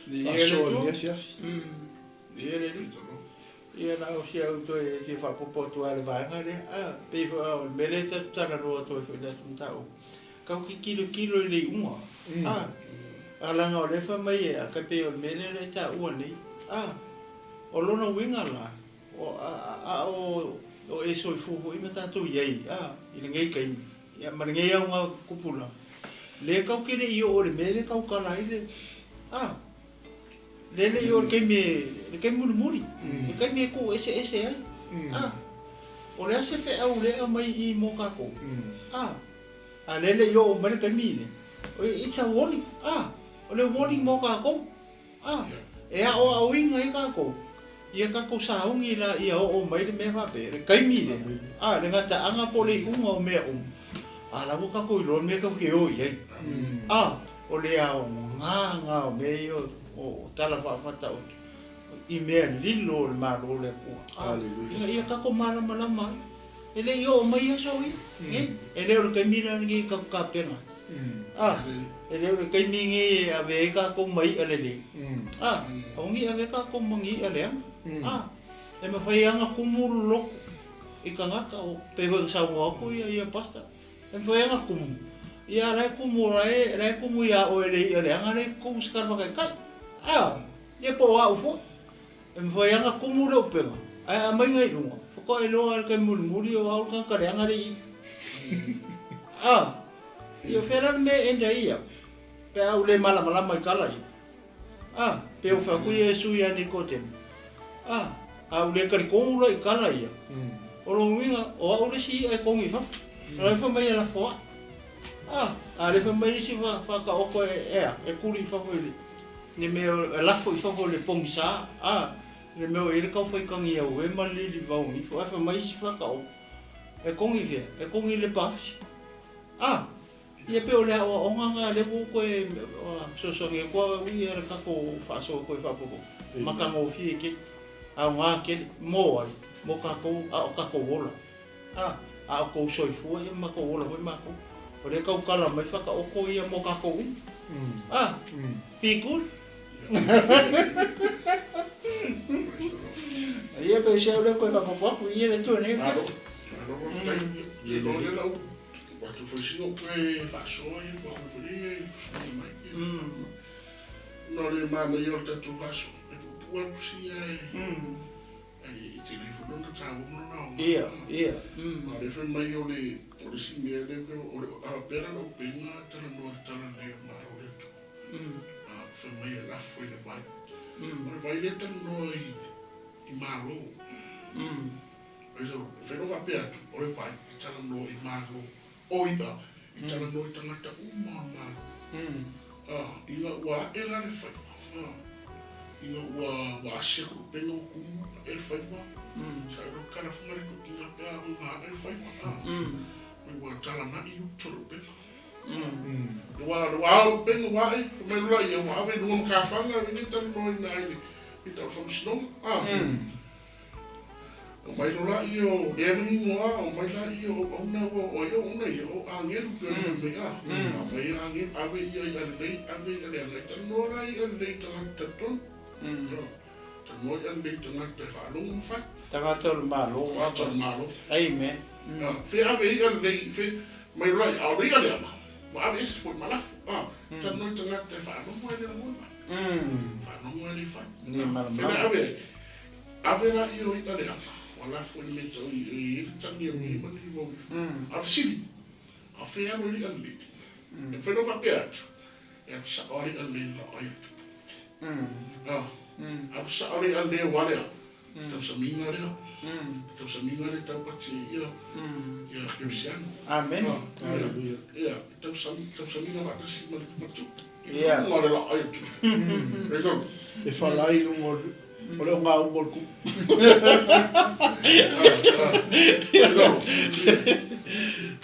Speaker 1: faasoa i lenei afiafi.
Speaker 3: Ia na o si au toe fia faaopoopo atu lava i le vaega lea. A, pei foi o le mea lea tatou talanoa atu ai foi i le tatou mataupu, tau te tilotilo i le iuga. A, a leaga o lea e fai mai e a, pei o le mea lea e taua nei. A, o lona uiga la, o, a, a o, o e soifua foi ma tatou i ai, a, i lenei taimi, ia, ma lenei auga tupulaga, lea tatou te le i oo i le mea lea e tautala ai le, a. Le le i oo i le taimi e, le taimi mulimuli, le taimi e tuu eseese ai. A, o le a se feau lea e aumai i i mo tatou? A, a lea e le i oo mai le taimi lea, it's a warning. A, o le warning mo tatou. A, e aoaoina ai tatou, ia tatou sauni la ia oo mai le mea faapea, le taimi lea, a, le gataaga po o le iuga o mea uma, a la ua tatou iloa le mea tatou te o i ai. A. O le aoga na o mea ia o tala faafataoto i mea lilo o le Malo o le Atua, ina ia tatou malamalama ai. E le i oo mai aso ia, nei, e le o le taimi la lenei e tatou tapena ai. E le o le taimi lenei e ave ai tatou ma i'a lelei, aua ne i ave tatou ma ni i'a leaga. E mafai lava ona tumu le loto i tagata, pei foi ona saunoa atu ia Pastor. E mafai lava ona tumu, ia la e tumu la e la e tumu ia oe le i'a leaga lea i totonu o se tala faataitai. A, ia po o a'u foi. E mafai lava ona tumu le upega, ae a aumai i luga, faatoa iloa lava i le taimi mulimuli o au le tagata leaga lea i i. A, ia o fea la le mea e end ai au, pe a ou le malamalama i tala ia? A, pe ou fai atu Iesu ia Nikodemo, A, a ou le talitonu la i tala ia, o lona uiga, o au le isi i'a e togi i fafo. O la e fai mai e lafo aʻu. A, a le fai mai isi faataoto e, e a, e tuli i fafo i le, le mea e lafo i fafo i le pogisa, a, le mea o i ai le taufaitagi auē ma le lilivao nifo, ae fai mai isi faataoto, e togi i fea? E togi i le paafi. A, Ia pei o le aoaoga lena lea ua ou toe fesoasoani atu au ia le tatou faasoa toe faaopoopo matagofie tele, aoga tele mo ai? Mo tatou a o tatou ola. A, a o tou soifua ia ma matou ola foi matou. O lea e tautala mai faataoto ia mo tatou uma. A, be good. Ia pei o si au lea toe faaopoopo atu ia le Atua nei.
Speaker 2: Malo, malo faafetai. Ua atu foi sina upu e faasoa ia ua atu foi ia i susuga mai. Ona o le manaia o le tatou aso, e puupuu atu sia e e tele foi lona taua ma lona aoga.
Speaker 3: Ia, ia.
Speaker 2: A o lea fai mai o le o le isi mea lea o le a faapea la lau upega talanoa i le tala lelei o le Malo o le Atua. A fai mai e lafo i le vai. O le vai lea e talanoa i Malo. E fai faapea atu, o le vai e talanoa i Malo, o i'a e talanoa i tagata uma o le Malo. Ina ua a'e la le faiva, ina ua ua asi atu le upega ua tumu a'e le faiva, sa iloa kalafoga le toeaina pe a ua a'e le faiva, mai ua talana'i uta o le upega. Ua ua ao le upega ua a'e, fai mai loa ia ua ave i luga o matafaga, e talanoaina ai le tau o le faamasinoga. Omai loa laia o lea manino a, omai laia o auauna ua, o ai auauna ia? O agelu pei ona fai mai a, aumai agelu, ave ia i'a lelei, ave i'a leaga, e talanoa la i'a lelei i tagata talitonu, talanoa i'a lelei i tagata e faalogo ma fai.
Speaker 3: Tagata o le Malo.
Speaker 2: Tagata o le Malo.
Speaker 3: Amen.
Speaker 2: Fea ave i'a lelei, fe mai loa laia, a o le i'a leaga, ua ave ese foi ma lafo, a, talanoa i tagata e faalogo ae le lagona, faalogo ae le fai. Fea le ave ai? Ave laia o i'a leaga, ua lafo i le mea tau i ai le tagi a uhi ma le liua o ifo. A o le fesili, a o fea e alu ai le i'a lelei? E mafai ona faapea atu, e alu sa'o lava le i'a lelei i le la'o ai o le tupu. A, alu sa'o le i'a lelei aua le a? Le tausamiga lea. Le tausamiga lea e taupati ai ia, ia kerisiano.
Speaker 3: Amene.
Speaker 2: Aleluia. Ia, le tausamiga faatasi ma le tupu. I luga o le la'o ai o le tupu.
Speaker 1: E fala ai i luga o le O le ogaumu o le kupu.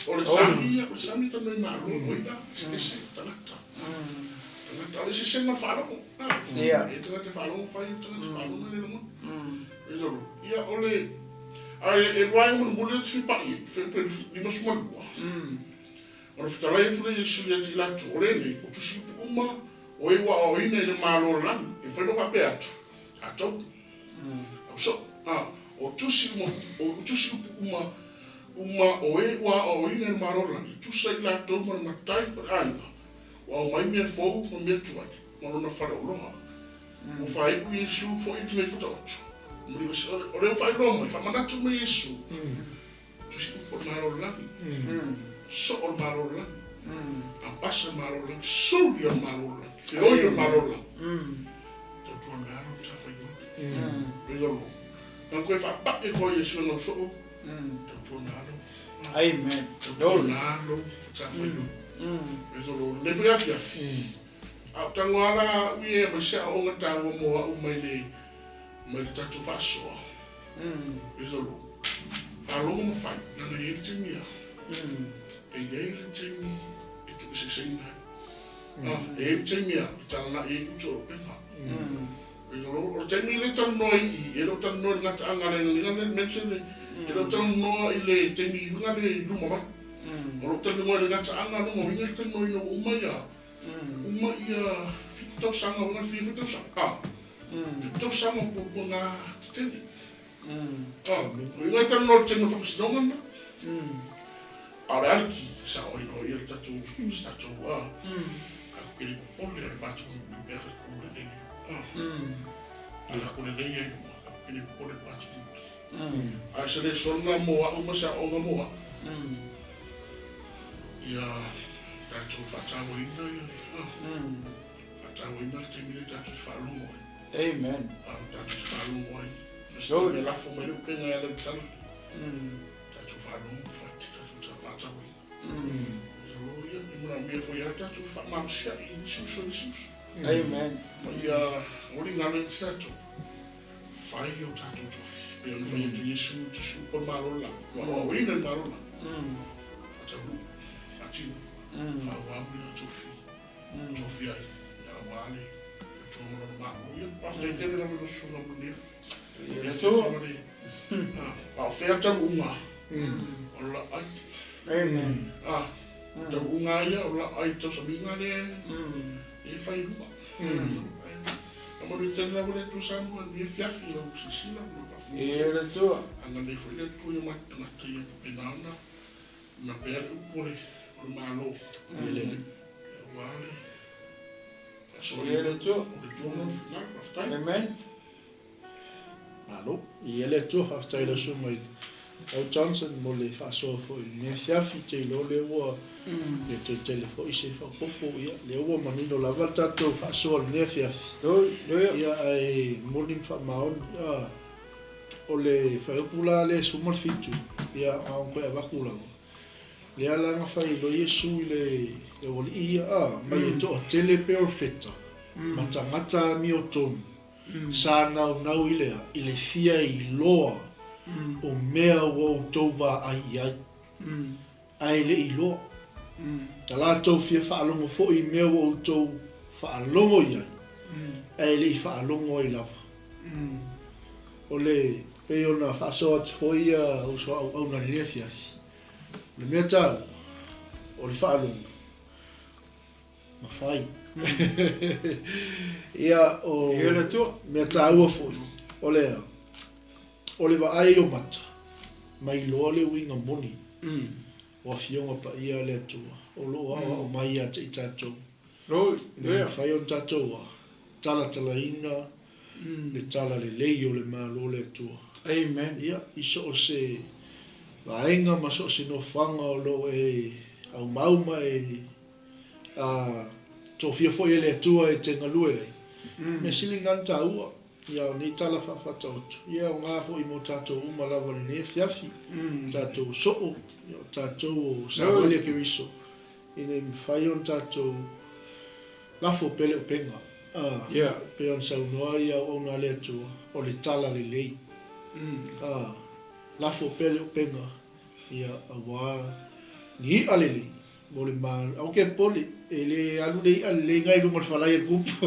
Speaker 2: O le sami ia, o le sami e talanoa i malo, o i'a, eseese, tagata. Tagata, o le eseesega o le faalogo. E i ai tagata e faalogo fai, e i ai tagata e faalogo e le lagona. Ia, o le, ae e vaega mulimuli lea e te fia pai ai, fe, pe 52. Ona fetalai atu lea Iesu ia te i latou, O lenei, o tusi upu uma o e ua aoaoina i le Malo o le lagi, e mafai ona faapea atu, Tatou, au soo, a, o tusi uma, o tusi upu uma, uma o e ua aoaoina i le Malo o le lagi, e tusa i latou ma le matai o le aiga, ua aumai mea fou ma mea tuai, ma lona faleoloa. Ua faaiu Iesu foi lenei fataoto. O lea ua faailoa mai, faamanatu mai Iesu, tusi upu o le Malo o le lagi, soo o le Malo o le lagi, apasa o le Malo o le lagi, suli o le Malo o le lagi, feoi o le Malo o le lagi. Tautua mea alo matafaioi. Praise the Lord. Na koe faapaʻi atu ai Iesu e nau soo, tautua mea alo.
Speaker 3: Amen.
Speaker 2: Tautua mea alo matafaioi. Praise the Lord. Lenei foi afiafi. A o tago lava la au ia e aumai se aoaoga taua mo au mai le mai le tatou faasoa. Praise the Lord. Faalogo ma fai, leaga e i ai le taimi a, e i ai le taimi e tuueseeseina ai. A, e i ai le taimi a, e talanai ai uto o upega. Praise the Lord. O le taimi lea e talanoa i i, e le o talanoa i le gataaga a le le mention le, e le o talanoa i le taimi i luga le i luma mai. O lo o talanoa i le gataaga lona uiga e talanoa ina ua uma ia Uma ia fitu tausaga ua fia foi tausaga a fitu tausaga o puapuaga tetele a o iga e talanoa i le taimi o le faamasinoga lena a o le aliki sao ai loa ia le tatou se tatou a tatou te le popole o le matou mea ka ku lelei a ala ku lelei ai luma tatou te le popole le matou a se lesona mo a'u ma se aoaoga mo a'u Ia tatou faatauaina ia le faatauaina le taimi lea tatou te faalogo ai.
Speaker 3: Amen.
Speaker 2: A tatou te faalogo ai. Se mea lafo mai le upega e ala i le tala. Tatou faalogo fa tatou te faatauaina. Malo ia, e manaomia foi lava tatou faamalosia i nisi uso i nisi uso.
Speaker 3: Amen.
Speaker 2: Ma ia aua ne i galo ia te tatou, fai o tatou tofi. Pei ona fai atu Iesu i tusi upa i le Malo o le Lagi, ua aoaoina i le Malo o le Lagi. Faataunuu, faatino, faaauau ia tofi, tofi ai, aua le Atua ma Lona Malo. Ia, faafetai tele lava i lau susuga mo lenei afiafiaga le, a o fea taunuuga o le laai.
Speaker 3: Amen.
Speaker 2: A, taunuuga lava ia o le laai tausamiga lea e fai i luma. A manuia tele lava le Atua Samoa i lenei afiafi i lau silasila ma lau faafofoga.
Speaker 3: Ia le Atua.
Speaker 2: Agalelei foi le Atua i o matou tagata ia faapena ona na pea le upu o le Malo.
Speaker 1: Ia le Alii.
Speaker 2: Aua le faasoaina
Speaker 3: Ia le Atua.
Speaker 2: o le Atua ma lona finagalo. Faafetai.
Speaker 3: Amen.
Speaker 1: Malo. Ia le Atua, faafetai i lau susuga i Al Johnson mo le faasoa foi i lenei afiafi, te iloa o lea ua le toe tele foi se faaopoopo, ia lea ua manino lava le tatou faasoa i lenei afiafi. Ia ae moni ma faamaoni, a o le fuaiupu la lea e 17, ia na ona toe avatu lava, lea la na fai loa Iesu i le aualii ia, a mai e toatele perofeta ma tagata amiotonu. Sa naunau i le a, i le fia iloa o mea ua outou vaai i ai, ae le i iloa. Na latou fia faalogo foi i mea ua outou faalogo i ai, ae le i faalogo ai lava. O le, pei ona faasoa atu foi ia uso auauna i lenei afiafi, o le mea taua, o le faalogo. Ma fai. Ia, o mea taua foi, o le a? O le vaai o mata, mai iloa le uiga moni o Afioga Paia a le Atua o lo o aoao mai ia te i tatou. Ina ia mafai ona tatou a, talatalaina le talalelei o le Malo o le Atua. Ia, i so o se vaega ma so o se nofoaga o lo o e aumau ma e A tofia foi e le Atua e te galue ai. Mea sili lena na taua, ia o nei tala faafaataoto, ia e aoga foi mo tatou uma lava i lenei afiafi, o tatou soo, ia o tatou o savali a Keriso, ina ia mafai ona tatou lafo pea le upega, a, pei ona saunoa ia auauna a le Atua, o le tala lelei, a, lafo pea le upega. Ia, auā ni i'a lelei mo le Malo. Aua ke popole, e le alu le i'a lelei na i luga o le falai a le kupu.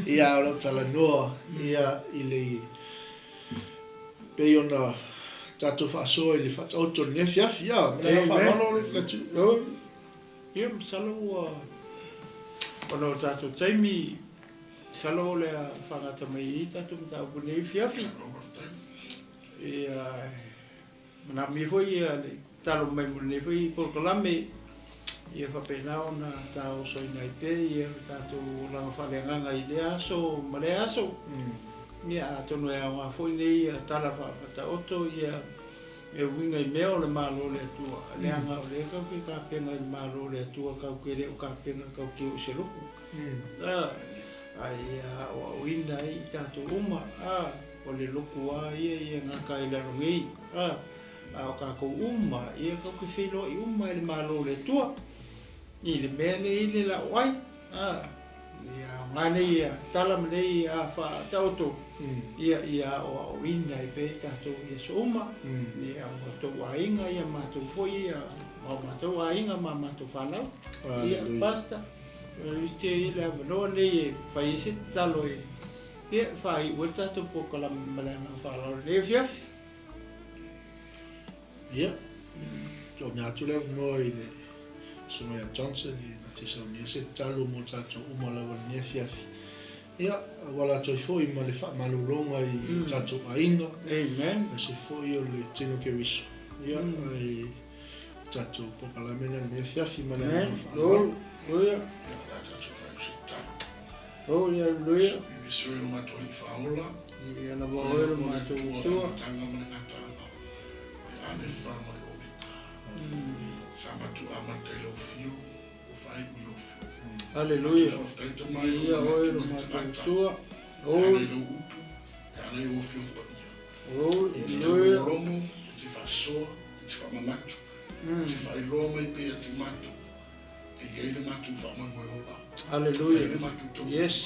Speaker 1: Ia, o lau talanoa, ia, i le pei ona tatou faasoa i le faataoto o lenei afiafi. Ia, ma le agaga faaaloalo Latu.
Speaker 3: Ia, masalo ua ona o tatou taimi, masalo o le a faagata mai i i tatou mataupu i lenei afiafi. Ia, e manaomia foi ia le tatalo mai mo lenei foi polokalame, ia faapena ona taosoina ai pea ia lo tatou olaga faaleagaga i lea aso ma lea aso. Ia, atonu e aoga foi nei tala faataoto ia e uiga i mea o le Malo o le Atua, leaga o lea kau te tapena i le Malo o le Atua, kau te le o tapena kau te o i se lotu. Ae ia aoaoina ai i tatou uma, o le lotu lava ia e gata i lalo nei, a o tatou uma, ia kau te feiloai uma i le Malo o le Atua, i le mea lea e i ai le laoai. Ia aoga nei ia tala ma nei ia faataoto, ia ia aoaoina ai pea i tatou i aso uma, ia o outou aiga, ia matou foi ia ma o matou aiga ma matou fanau. Ia Pastor, e i ai le avanoa nei e fai ai se tatalo e ia faaiu ai le tatou polokalame ma le agaga faaaloalo i lenei afiafi.
Speaker 1: Ia, tuu atu le avanoa i le Susuga ia Johnson e na te saunia se tatalo mo tatou uma lava i lenei afiafi. Ia, auala atu ai foi ma le faamalologa i o tatou aiga.
Speaker 3: Amen.
Speaker 1: Aemaise foi o le tino Keriso. Ia, ae tatou polokalame lena i lenei afiafi ma le agaga faaaloalo.
Speaker 3: Hallelujah.
Speaker 2: Ia, o le a tatou faaiu se tatalo.
Speaker 3: Hallelujah.
Speaker 2: Viviso e lo matou Alii Faaola.
Speaker 3: Ia lava oe lo matou Atua.
Speaker 2: Amataga ma le gataaga, o le Alefa ma le Omeka. Sa matou amata i lau afio, ua faaiu i lau afio.
Speaker 3: Hallelujah.
Speaker 2: Matou faafetai tama i
Speaker 3: Ia
Speaker 2: lou
Speaker 3: oe lo
Speaker 2: manatu
Speaker 3: matou
Speaker 2: tagata.
Speaker 3: Atua.
Speaker 2: E ala i lau upu, e ala i lau afioga paia. E te taugolologo, e te faasoa, e te faamanatu, e te faailoa mai pea ia te matou, e i ai le matou faamoemoe ola.
Speaker 3: Hallelujah.
Speaker 2: E i ai le matou taunuu.
Speaker 3: Yes.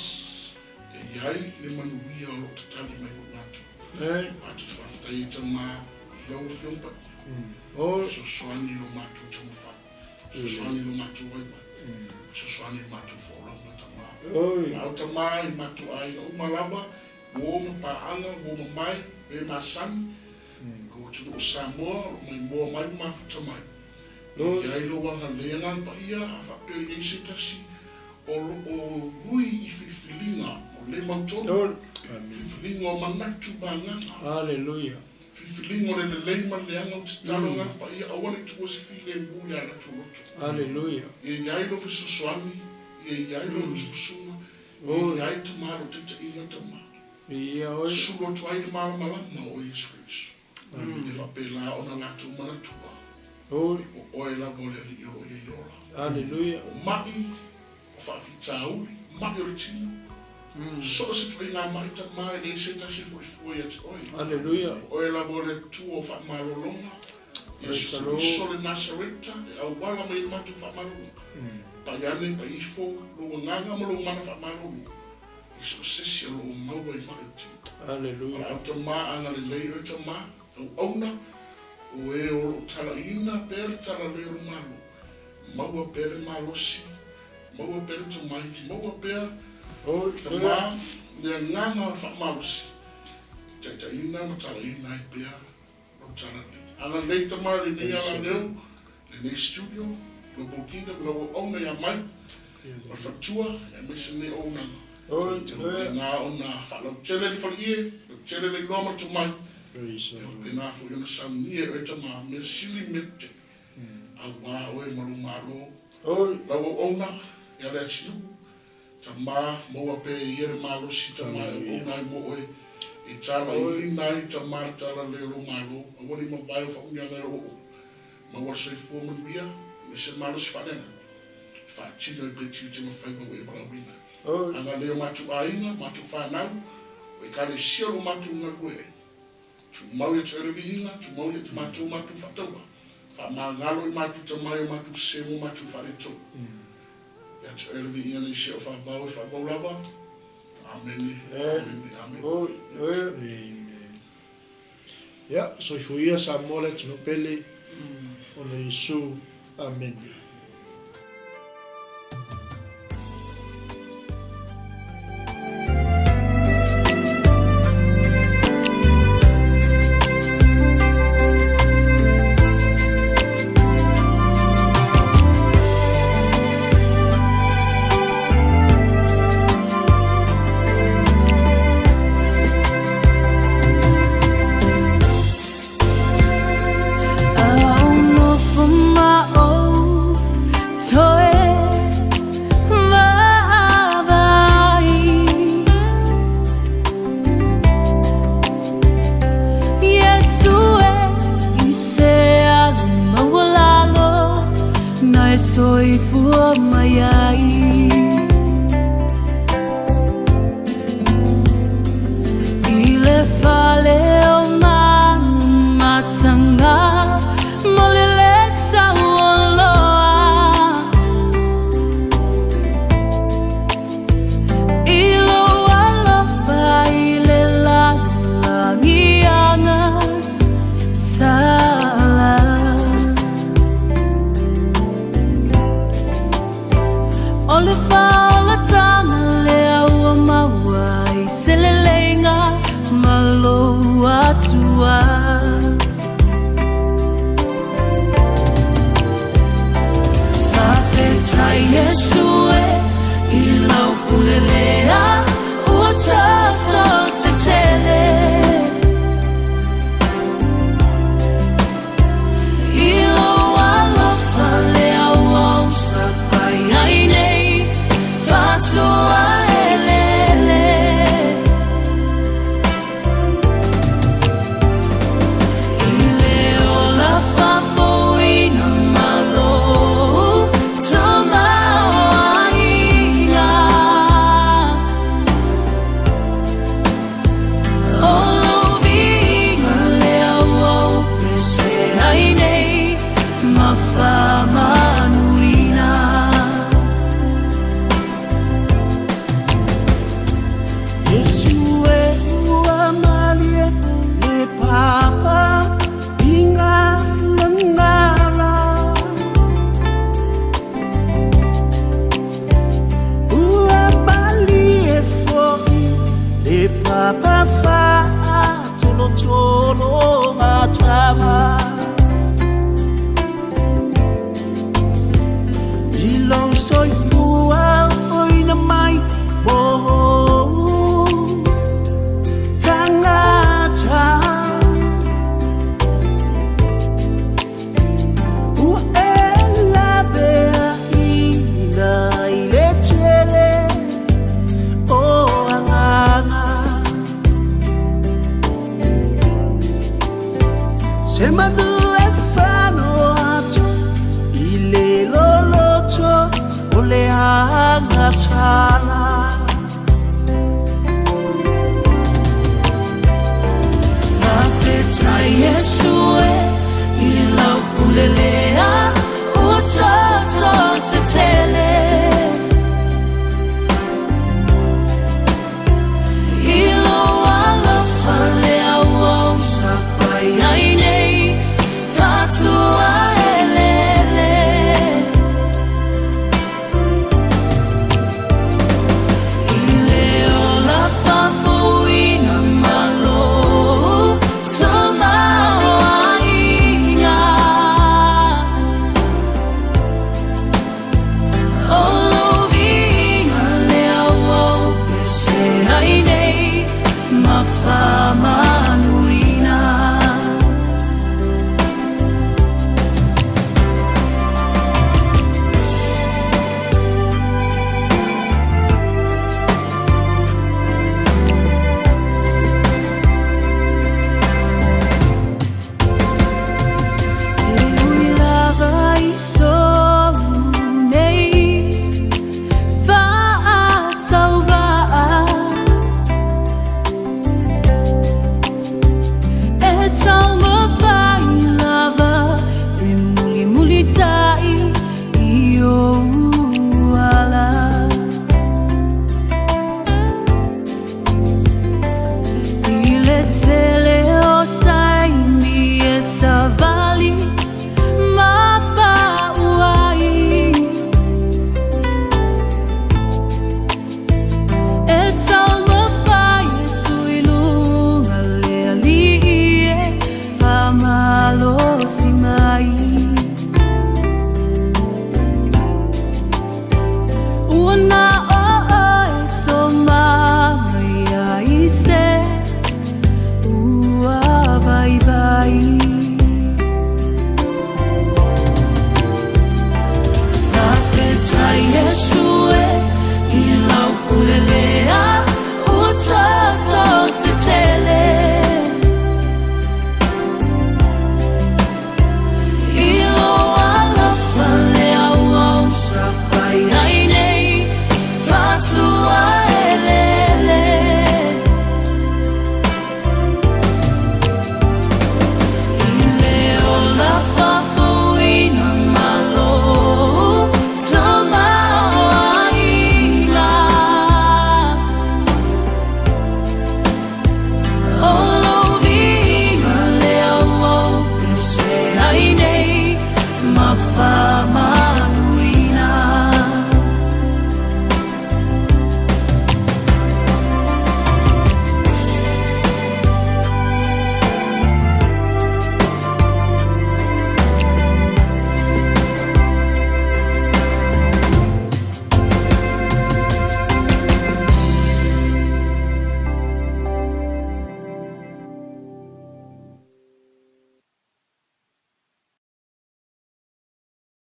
Speaker 2: E i ai le manuia o lo o tatali mai mo matou.
Speaker 3: Amen.
Speaker 2: Matou te faafetai ai Tama i lau Afioga Paia.
Speaker 3: Oh.
Speaker 2: Fesoasoani i lo matou taumafai. Fesoasoani i lo matou vaivai. Fesoasoani i le matou folauga Tama.
Speaker 3: Oi.
Speaker 2: Lau Tama i matou aiga uma lava, uo ma paaga, uo mamae, e masani, lou atunuu o Samoa o lo o maimoa mai ma mafuta mai. E i ai lou agalelei Agaga Paia a faapea i ai se tasi o lo o ui i filifiliga o le mautonu, filifiliga o manatu ma agaga, filifiliga o le lelei ma le leaga o tatalo Agaga Paia aua ne i tuua se filemu ia latou loto. Ia i ai lou fesoasoani, ia i ai lou lusulusuga, ia i ai Tama lou taitaiga Tama. Sulu atu ai le malamalama o Iesu Keriso. E faapela ona latou manatua, o oe lava o le Alii o lo o i ai le ola. O ma'i, o faafitauli, ma'i o le tino, so o se ituaiga ma'i Tama e leai se tasi e foi fua ia te oe. O oe lava o le Atua o faamalologa, Iesu Keriso le Nasareta e auala mai i le matou faamalologa. Pai ane, pai ifo lou agaga ma lou mana faamalolo i so o se isi o lo o maua i maʻi o tino. Valaau Tama, agalelei oe Tama, auauna, o e o lo o talaiina pea le talalei o le Malo, maua pea le malosi, maua pea le tomai, maua pea Tama le agaga o le faamalosi, e taitaiina ma talaiina ai pea lou talalei. Agalelei Tama i lenei alaleo, lenei studio, Global Kingdom, lau auauna ia mai, ma le faletua, aemaise lenei auaunaga. Faapena ona faalautele le faleie, lautele le iloa ma le tomai, ia faapena foi ona saunia e oe Tama, mea sili mea tetele, aua oe ma lou Malo, lau auauna ia Leatinuu, Tama, maua pea e ia le malosi, Tama, e auauna ai mo oe, e talaiina ai, Tama, le talalelei o lou Malo, aua ne i mavae o faamanuiaga e lou auauna. Maua le soifua manuia, aemaise le malosi faaleagaga, e faatino ai pea tiute ma faiva ua e valaauina. Agalelei o matou aiga, matou fanau, o Ekalesia o lo matou galue ai. Tumau ia te oe le viiga, tumau ia te matou matou faatauva. Faamagalo i matou tamai o matou sese mo matou faaletonu. Ia te oe le viiga nei se o faavavau e faavavau lava. Amene, amene, amene.
Speaker 1: Amen. Ia, soifua ia Samoa le atunuu pele, ona Iesu. Amene.